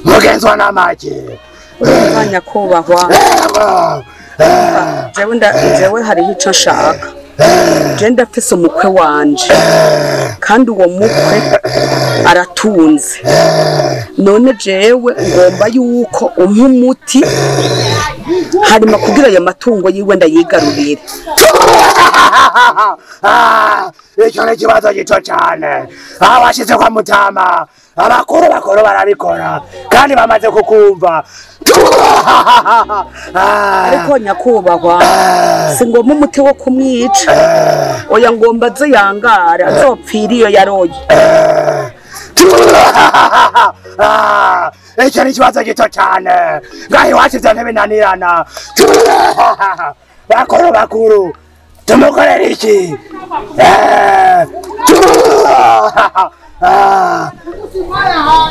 Mugenzwa n'amaki. Nyakubahwa jewe hariho ico nshaka. Je ndafise umukwe wanje kandi uwo mukwe aratunze. None jewe ngomba yuko umpa umuti harima kugira ayo matungo yiwe ndayigarurire. Icyo ni ikibazo gito cyane. Aho washize kwa mutama abakuru bakuru barabikora kandi bamaze kukumva. Ariko nyakubahwa si ngomba umuti wo kumwica, oya ngomba aze yangara azopfira iyo yaroye. Icyo ni ikibazo gito cyane. Ngaho iwacu ibyo ntibinanirana. Bakuru bakuru tumukorera iki?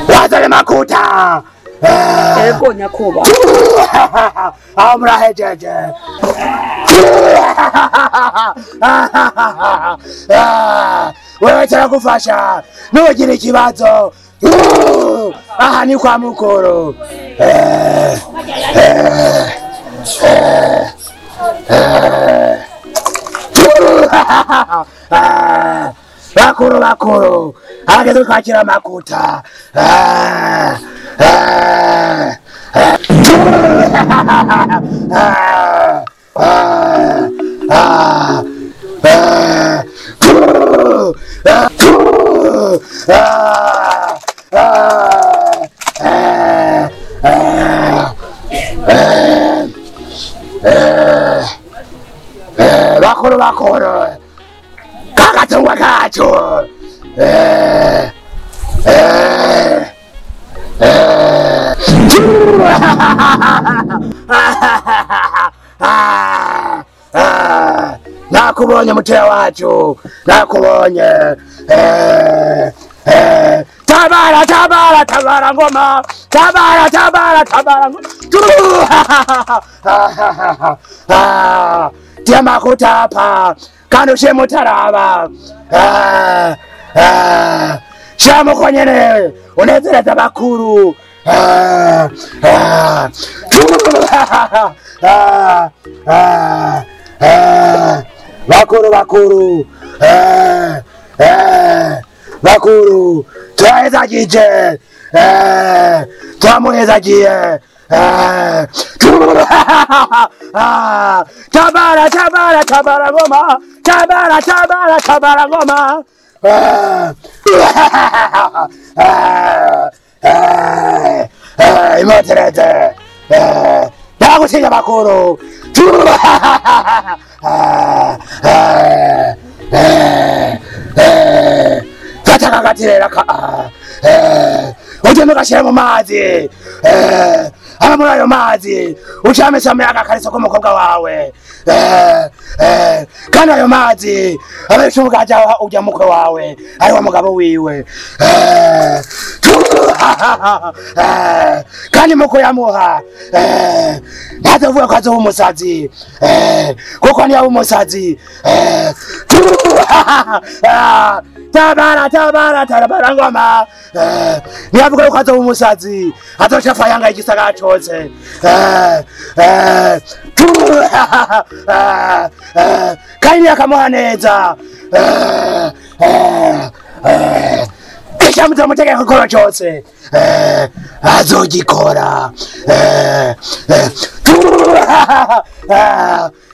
Wazane makuta. Ego nyakubahwa. Aho murahejeje. Wewe turagufasha ntugire ikibazo. Aha ni kwa mukuru. Bakuru bakuru hageze kwakira amakuta. Bakuru bakuru kagatungwa kacu. Nakubonye muteya wacu, nakubonye. Tabara tabara tabara ngoma. Tabara tabara tabara ngoma. Tia makuta kandi ushiye mutaraba. Shiramo konyene unezereza bakuru. Bakuru bakuru bakuru turahezagije turamuhezagiye. Tabara tabara tabara ngoma. Tabara tabara tabara ngoma. Imotereze ndagutinya bakuru. Fata kagatirera ka Ugenda ugashyira mu mazi. Hama muri ayo mazi ucamesa muri agakariso k'umukobwa wawe. Kandi ayo mazi aberesha umugaja ujya mukwe wawe ari wa mugabo wiwe. Kandi muko yamuha ntazovuga ko azoba umusazi, kuko niyo aba umusazi. Tabara tabara tabara ngoma. Niyavuga yuko azoba umusazi azoca apfa yangaye igisagara cose. Kandi niyakamuha neza icyo mutegeka gukora cyose azogikora.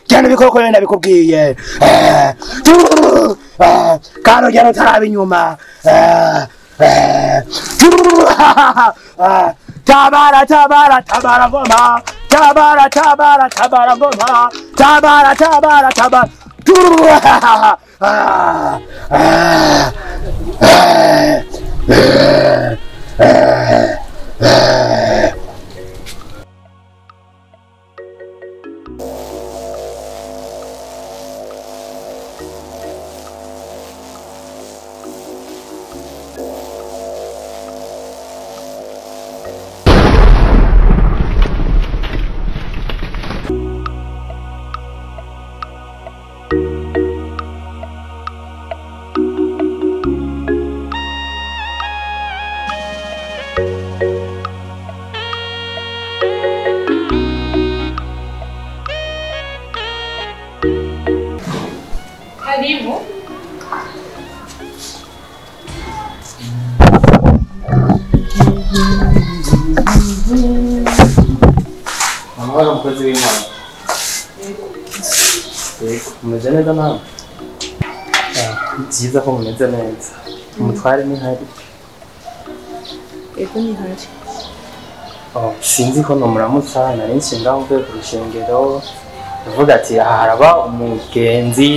Genda ibikoko bene ndabikubwiye, kandi ugenda utaraba inyuma. Tabara tabara tabara ngoma, tabara tabara tabara ngoma, tabara tabara tabara. Karibu. Amahoro mukozi w'Imana. Yego, mumeze neza nawe? Ni byiza ko mumeze neza. Umutware ni hari. Yego ni hari. Oh, sinzi ko nomuramutsa nari nshinga mvuye ku rushengero. Ndavuga ati aha haraba umugenzi,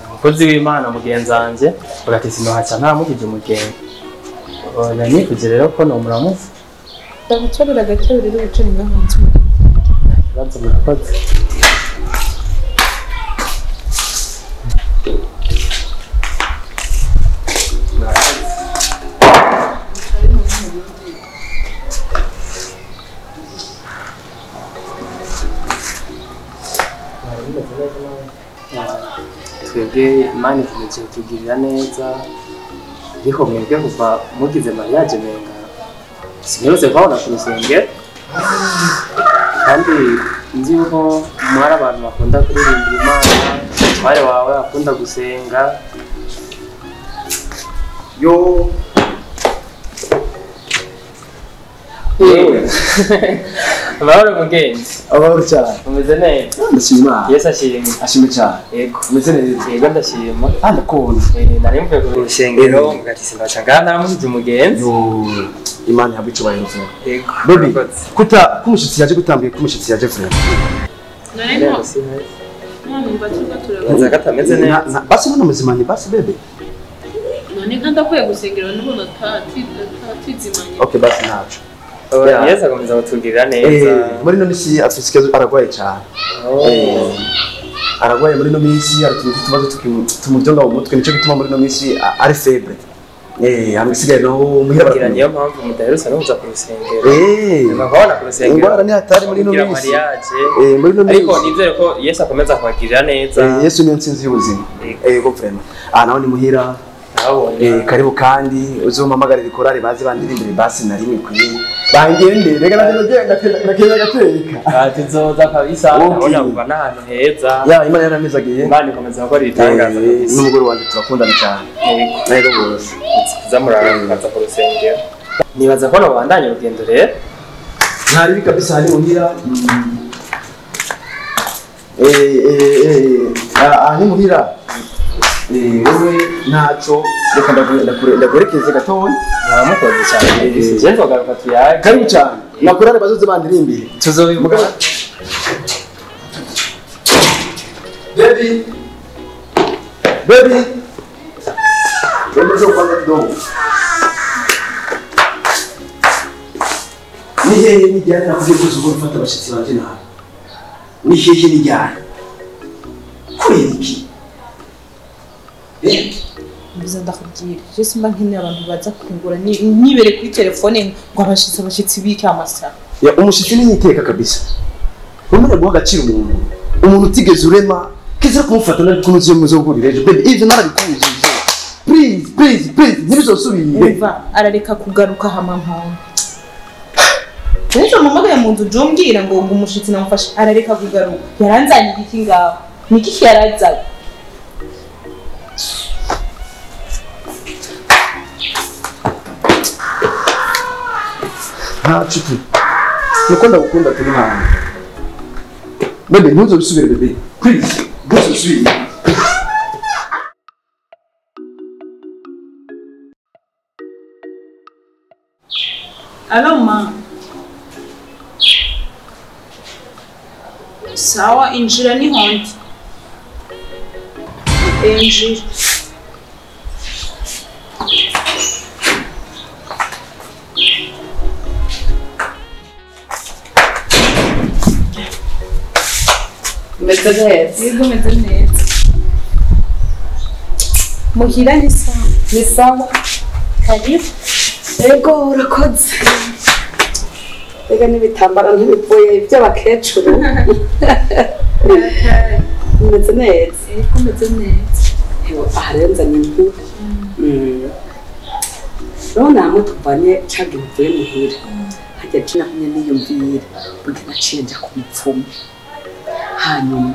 umukozi w'Imana mugenzi wanje, avuga ati sinohaca ntaramukije umugenzi. Nari nikuje rero ko nomuramutsa. Ndagucorera agatebe rero wicare ngaho hanze. Ikibazo murakoze. Twebwe Imana ikomeje kutugirira neza, ariko mwebwe kuva mugize mariage menga sinigeze kubabona ku rusengero, kandi nzi yuko mwari abantu bakunda kuririmbira Imana, umutware wawe akunda gusenga. Yo amahoro mugenzi. Amahoro cyane. Umeze neza? Ndashima. Yesu ashimwe. Ashimwe cyane. Yego. Umeze neza? Yego ndashima. Ah, ndakubona. Nari mvuye ku rusengero mugati sinaca ngaha naramusize umugenzi. Yo, Imana ihabwe icyubahiro vuba. Yego. Baby, kuta kumushitsi yaje gutambiye kumushitsi yaje vuba. None nza katameze neza. Basi none muzimanye basi bebe. None kandi avuye gusengera n'ubu tatizimanye. Okay, basi ntaco. Yesu akomeza kutugirira neza. Muri no misi afite ikibazo aragwaye cyane. Aragwaye muri no misi aratunze utubazo tumubyonga mu mutwe, nico gituma muri no misi ari febre. Hamwe isigaye naho muhira baragira, niyo mpamvu mudaherutse no kuza ku rusengero. Nkabona ku rusengero. Ingwara ni hatari muri no misi. Muri no misi. Ariko nizere ko Yesu akomeza kubagirira neza. Yesu niyo ntsinzi y'ubuzima. Yego vraiment. Ah, naho ni muhira. Karibu kandi uzompamagarira ikorari baze bandirimbire basi na rimwe kuri bangende reka nagenda gateka gateka. Tuzoza kabisa, ndabona kuva n'ahantu heza. Ya Imana yaramezagiye. Imana ikomeza gukora ibitangaza kabisa. N'umugore wanjye turakundana cyane. Yego rwose. Tuzamurara ku rusengero. Nibaza ko nobandanya urugendo rero. Ntari kabisa hari muhira. Ni muhira. Wewe ntaco reka ndagurekeze gatoya. Muramukoze cyane. Je nzogaruka tuyage. Karibu cyane. Nakurare bazoze bandirimbire. Tuzobivuga. Baby. Baby. Wewe ndio kwanza kidogo. Ni hehe nijyana nakubwiye ko uzogora ufata abashitsi banje nabi? Ni hehe nijyana? Kubera iki? Mbiza ndakubwira je simba nkeneye abantu baza kungura nibere kuri telefone ngo abashitsi bike amasaha. Ya umushitsi ni iteka kabisa. Umenya guha agaciro umuntu. Umuntu utigeze urema kizira kumufata nabi kuno uziye muzogurira ejo. Baby ivyo narabikubujije. Please please please ntibizosubire. Umva arareka kugaruka hama mpamvu. Ejo mama mu nzu jumbwira ngo umushitsi namufashe arareka kugaruka. Yaranzanye iki ngaho? Niki yaranzanye? Nta nshuti. Nuko ndagukunda turi hano. Bebe ntuzobisubire bebe. Please ntuzobisubire. Alo ma. Sawa injira ni hondi. Injira. Meze neza. Yego meze neza. Muhira ni sawa. Ni sawa. Karibu. Yego urakoze. Ega n'ibitambaro ntibivuye iby'abakecuru. Meze neza. Yego meze neza. Ewe aha rero nzanye inkuru. Urabona hamwe tuvanye caga bivuye muhira. Hajya je nagumye niyumvira burya naciye nja ku mupfumu. Hanyuma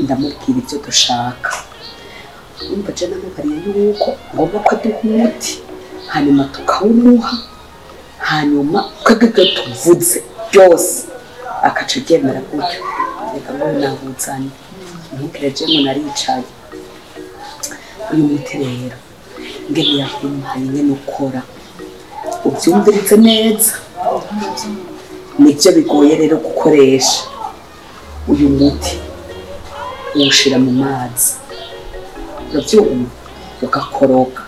ndamubwira ibyo dushaka. Urumva je namubariye yuko ngomba ko aduha umuti hanyuma tukawumuha hanyuma twebwe tuvuze byose akaca aryemera gutyo. Reka ngo nawuzanye ntubwire je ngo naricaye. Uyu muti rero ngene yakumpaye ngene ukora ubyumviritse neza nibyo bigoye rero gukoresha. Uyu muti uwushira mu mazi urabyumva ugakoroka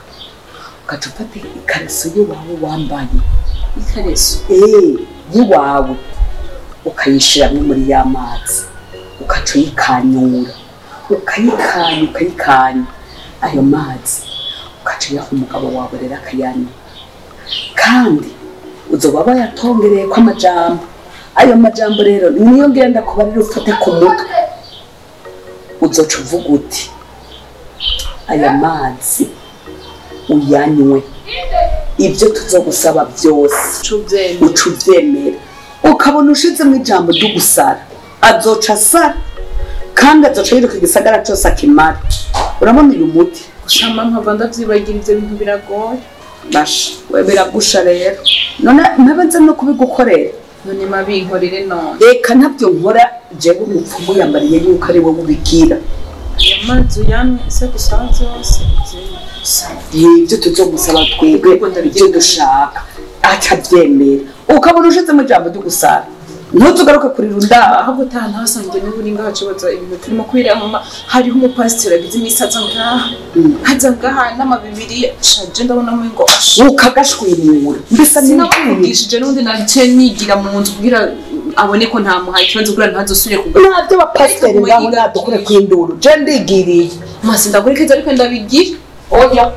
ugaca ufata ikariso y'iwawe wambaye Ikariso y'iwawe ukayishiramwo muri ya mazi ugaca uyikanyura ukayikanya ukayikanya ayo mazi ugaca uyaha umugabo wawe rero akayanywa. Kandi uzoba wayatongereyeko amajambo. Ayo majambo rero niyo ngenda kubarira ufate ku mutwe. Uzoca uvuga uti aya mazi uyanywe ibyo tuzogusaba byose uca uvyemera. Ukabona ushizemo ijambo ry'ugusara azoca asara kandi azoca yiruka igisagara cose akimara. Urabona uyu muti gusa mama nkava ndavyibagira ivyo bintu biragoye. Basha we biragusha rero none ntabanze no kubigukorera. None mabinkorere none. Reka ntabyo nkora jewe umupfumu yambariye yuko ari wowe ubigira. Aya mazi uyanywe se gusaba vyose. Ibyo tuzomusaba twebwe ibyo dushaka acabyemera. Ukabona ushizemo ijambo ry'ugusara ntuzugaruke kuri runda. Ahubwo utaha ntasange n'ubu ngaho kibazo ibintu turimo kwira mama. Hariho umupasiteri agize iminsi aza ngaha aza ngaha n'amabibiri shaje ndabona ngo ukagashwimura mbese sinabavugishije n'ubundi naciye nigira mu nzu kugira abone ko ntamuhaye ikibazo kugira ntazosubire kugaruka. Ntabyo bapasiteri ngaho nadukure kw'induru je ndigiriye masi ndagurikeza ariko ndabigira. Oya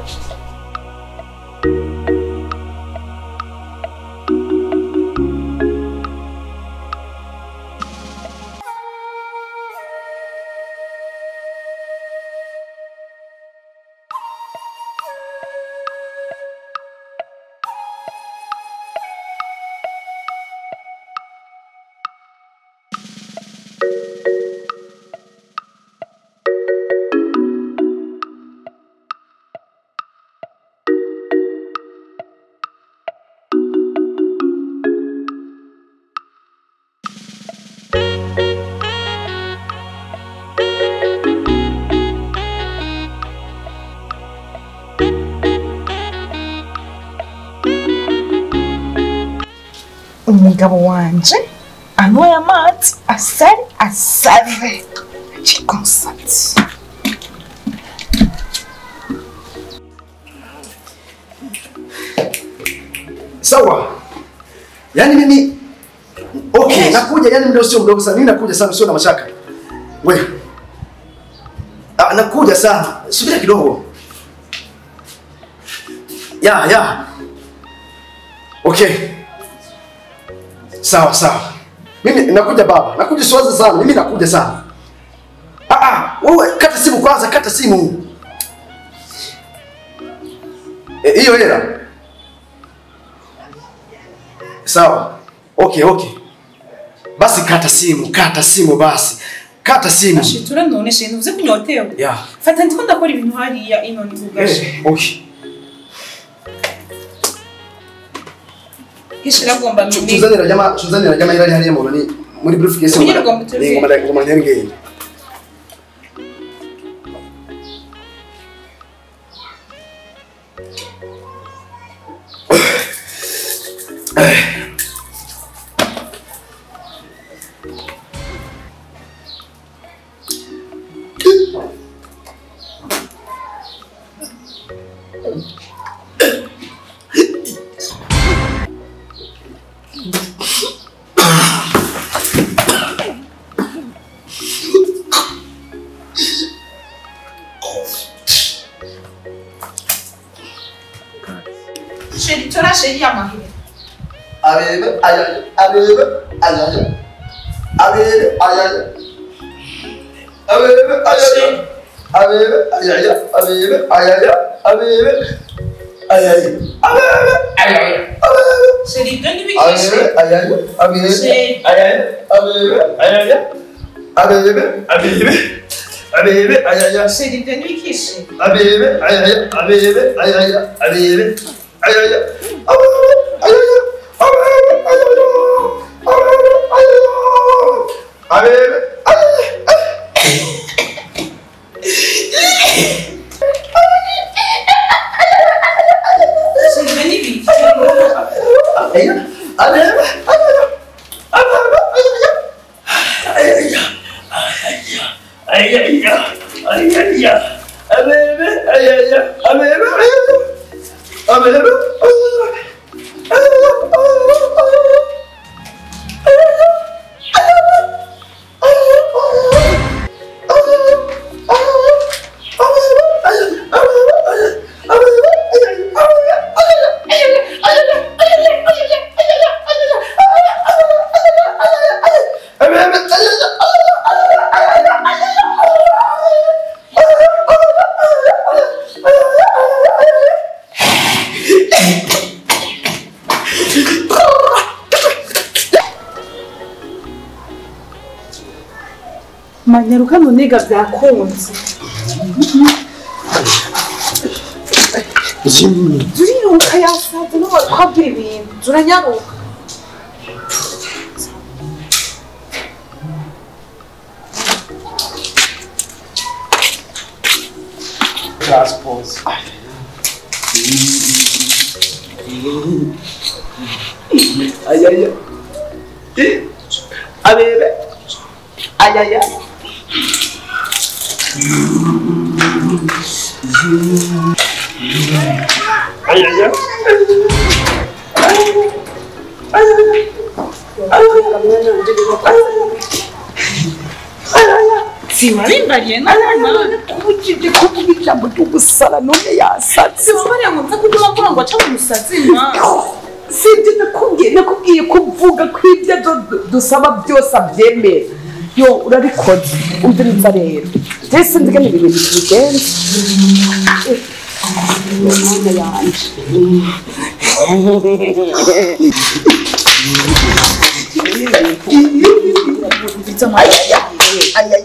Umugabo wanje anyweye amazi asare asare cikonsati. Sawa. Yaani mimi Okay, nakuja yani muda sio mdogo sana. Mimi nakuja sana, sio na mashaka. Wewe. Ah, nakuja sana. Subiri kidogo. Ya, ya. Okay. Sawa, sawa. Mimi nakuja baba. Nakuja siwazi sana. Mimi nakuja sana. Ah ah, wewe kata simu kwanza, kata simu. Hiyo hela. Sawa. Okay, okay. Basi kata simu basi. Kata simu. Ashitura none she ntuze kunyotewe. Yeah. Fata ndiko ndakora ibintu hariya ino ni kugashe. Okay. Kishira gomba mimi. Tuzanira jamaa ila hariya mu nani muri briefcase. Ni ngoma ngoma. Abebe ayaya, abebe ayaya, abebe ayaya, abebe ayaya, abebe ayaya, abebe ayaya, abebe ayaya, abebe ayaya, abebe. Sheri, don't be abebe ayaya, abebe ayaya, abebe ayaya, abebe abebe, abebe ayaya. Sheri, don't be kishi. Abebe ayaya, abebe ayaya, abebe ayaya, abebe ayaya. Manyaruka none ga byakunze. Zuriruka yasaze no kwabwira ibintu zuranyaruka. Transpose. Ay ay ay. Abebe. Ay ay ay. Ay ay ay. Siwarimbariye nana kubujije kuvuga ijambo ry'ugusara none yasatse. Siwabariye ngo nza kuguma mvuga ngo aca umusazi ma. Sibyo nakubwiye kuvuga ko ibyo dusaba byose abyemera. Yo urabikoze umviriza rero. Jese nzigane ibintu bigenze. Mwana yanje.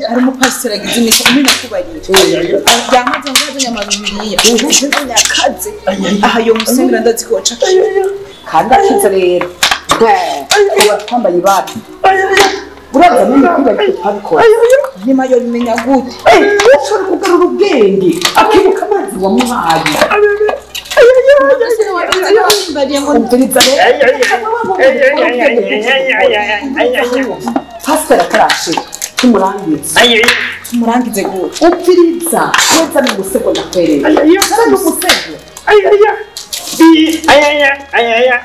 Hari umupasiteri agize imico umwe nakubarira yamaze ngo azanye amabibiriya yakaze aha yo musengera ndazi ko waca kandi akize rero uba twambaye ibara uraza none kwiba twabikora nyuma yo bimenya gute ushobora kugarura ubwenge akibuka amazi wamuhaye pasiteri atarashira tumurangize tumurangize gute upfiriza weza n'umusego ndakwereka weza n'umusego ayaya ayaya ayaya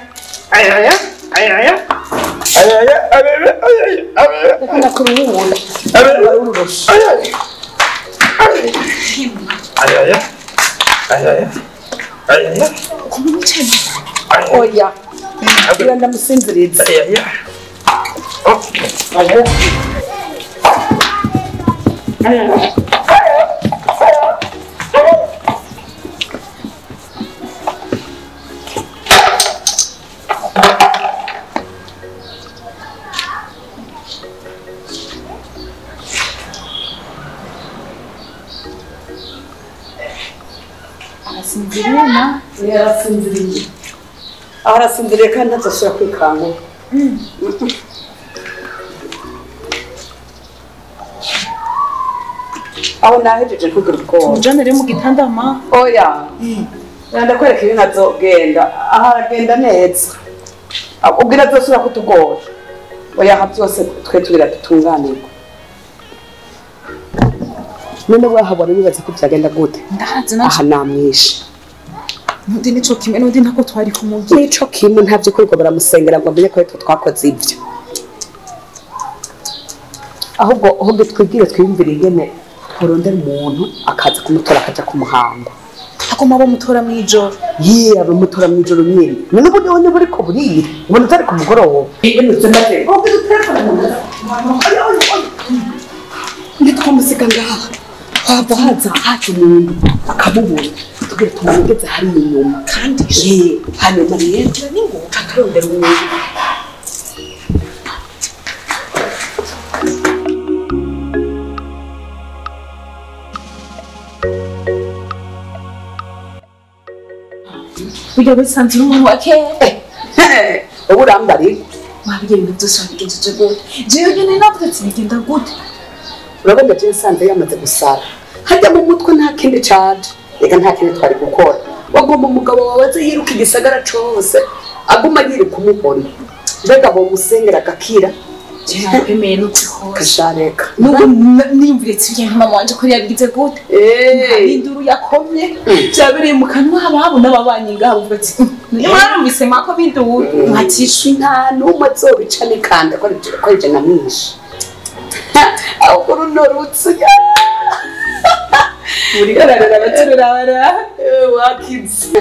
ayaya ayaya Ndakuruhura. Oya. Ira ndamusinziriza. Arasinziriye na? Yarasinziriye. Arasinziriye kandi ntazosubira kwikangura. Aho nahejeje ntugire ubwoba. Tumujane rero mu gitanda ma? Oya. Ndakwereka ibintu azogenda. Aha aragenda neza. Ubwira azosubira kutugora. Oya aha byose twe tugira dutunganirwe. None wahabona wibaza ko byagenda gute? Ndahazi naje. Aha namwishe. Nundi nico kimwe nundi ntako twari kumubwira. Nico kimwe ntavyo kwirirwa baramusengera ngo amenye ko aritwe twakoze ibyo. Ahubwo ahubwo twibwire twiyumvire ingene tworondera umuntu akaza kumutora akaja kumuhamba. Agoma bamutora mw'ijoro. Yee abamutora mw'ijoro nyene. None ubu niwe buriko burira. Ubona utari ku mugoroba. Ntitwamusiga ngaha. Wava haza haca umuntu akamubona. Tugira tumugeze hariya inyuma. Kandi hanyuma rero turondera umuntu. Burya bisanzwe uri umuntu wa kera. Ubu urambariye. Wabwiye ibintu byose wabigenjeje gute? Jewe nyene navuga ati bigenda gute? Urabona je nsanze yamaze gusara. Hajya mu mutwe nta kindi caje. Reka nta kindi twari gukora. Wagomba umugabo wawe aze yiruka igisagara cose. Aguma yiruka umubona. Mbega bomusengera agakira. Nakwemeye n'ukuri hose. Kashareka. Nubwo niyumvire ati mama wanje ko yabigize gute? Induru yakomye. Byabereye mu kanwa ababo n'ababanyi ngaho bavuga ati mwarumvise mwako binduru mwatisha nta n'umwe azobica n'ikanda ko arije namwishe. Ahubwo runo rutsi. Murigararira abaturabara. Wakize.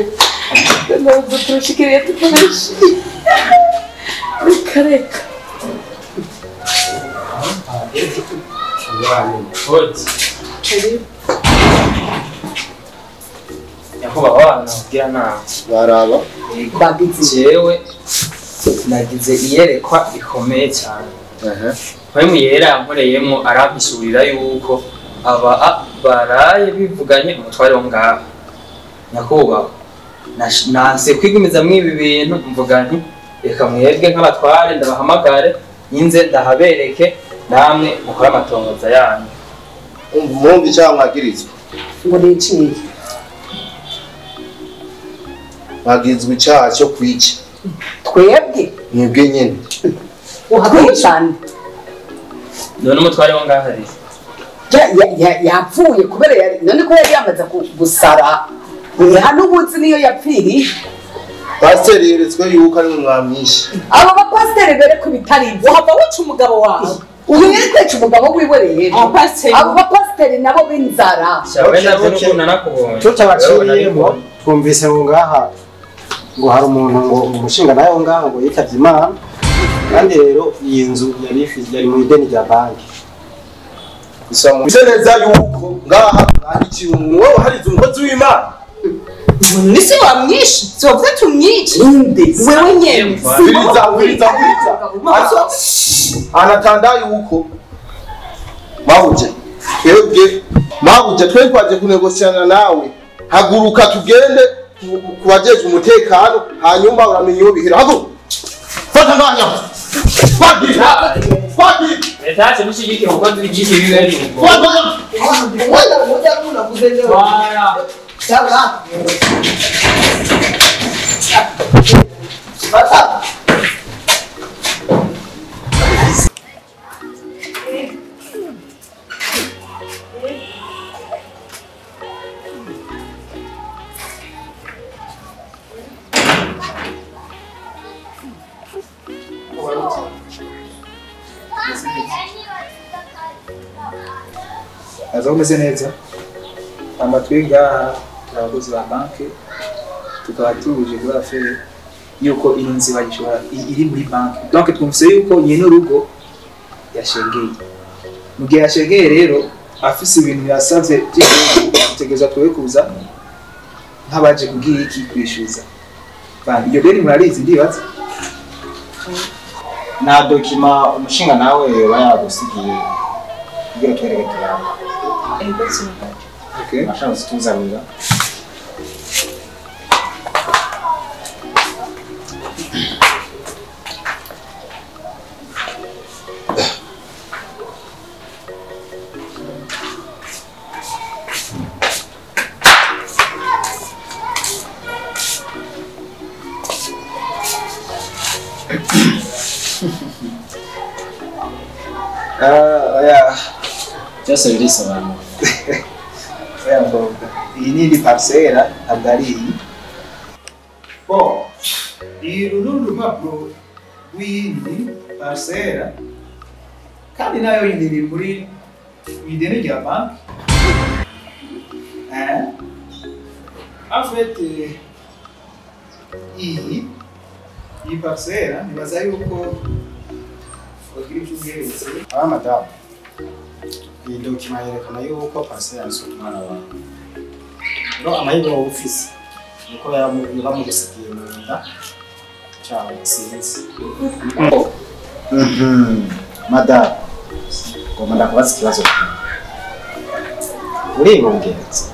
Nubwo turushikiriye tukoreshe. Reka reka. Nyakubahwa nabwira nawe baraba jewe nagize iyerekwa rikomeye cyane. Mpamvu yera yankoreyemo arampisurira yuko aba baraye bivuganye umutware wo ngaho. Nyakubahwa nanse kwigumiza mw'ibi bintu mvuga nti reka mwebwe nk'abatware ndabahamagare inze ndahabereke namwe mukora amatongoza yanyu. Mumva icyaha mwagirizwa. Ngo niciye. Mwagirizwa icyaha cyo kwica. Twebwe? Mwebwe nyene. Uhakwicana. None umutware wo ngaho ari? Yapfuye kubera none ko yari yamaze gusara. Hano ubuzi niyo yapfiriye. Pasiteri yeretswe yuko ari mwamwishe. Abo bapasiteri bere ku bitari ibyo. Wahava wica umugabo wawe. Uyu yari umugabo wiwe rero. Abo bapasiteri nabo b'inzara. Tutabaciyemo twumvise ngo ngaha ngo hari umuntu ngo umushinga nawe ngaha ngo yitavye Imana. Kandi rero iyi nzu yari yari mu ideni rya banki. Gusa mwumvise neza yuko ngaha mwandikiye uwo hari umukozi w'Imana. Nisi wamwishe, siwavuze tumwice. Wewe nyene. Wiriza. Anatanda yuko mabuje. Twebwe mabuje twe twaje kunegosiana nawe. Haguruka tugende kubajejwe umutekano hanyuma uramenye iyo bihera. Haguruka. Fata nganya. Fata. Fata. Leta mushigikira umukozi w'igihe bibe. Fata. Fata. Aza umeze neza. Amatwi ngaha turabakozi ba banki tukaba tuje kuri affaire yuko ino nzu bayishobora iri muri banki. Donc twumvise yuko nyene urugo yashengeye. Mu gihe yashengeye rero afise ibintu yasavye by'itegereza twe kuza nk'abaje kugira iki kwishyuza. Bandi iyo deni murarizi ndibaza. Na dokima umushinga nawe yoba yagusigiye kugira twereke turaba. Ego sinabyo. Okay. Ashaka kutuzanira. Oya. Byose birisobanura. Oya mboga. Iyi ni indi parcelle ntabwo ari iyi. Bo, uru ni urupapuro rw'iyindi parcelle kandi nayo yindi iri muri ideni rya banki. En fait, iyi parcelle nibaza yuko bagira icyo ubweretse. Ah madame, iyi dokima yerekana yuko parcelle yanditswe ku mwana wawe. Rero amahirwe wowe ufise nuko bamugusigiye mu nda cyangwa sinzi. Madame, ngomba ndakubaza ikibazo kimwe. Uribungenze?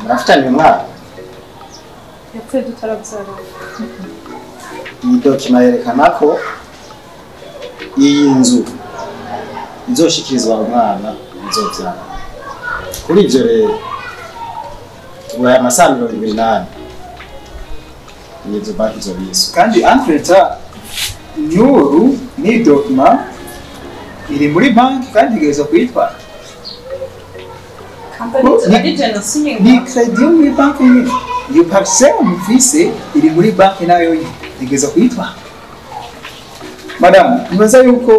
Murafitanye umwana? Yapfuye tutarabyara. Iyi dokima yerekana ko iyi nzu izoshikirizwa umwana muzobyara. Kuri ibyo rero tubaye amasaha 24 iyi nzu banki izobiswa. Kandi entre-temps nyuru ni dokima iri muri banki kandi igeza kuyitwara. Ni credit yo muri banki nyine. Iyo parcelle mufise iri muri banki nayo igeza kuyitwara. Madame, nibaza yuko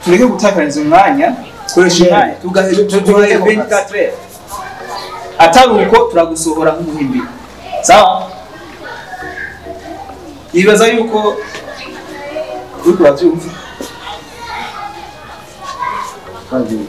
tureke gutakariza umwanya, koresha umwanya tugahe 24 heures. Atari uko turagusohora nk'umuhimbi. Sawa? Nibaza yuko uriko uravyumva. Kandi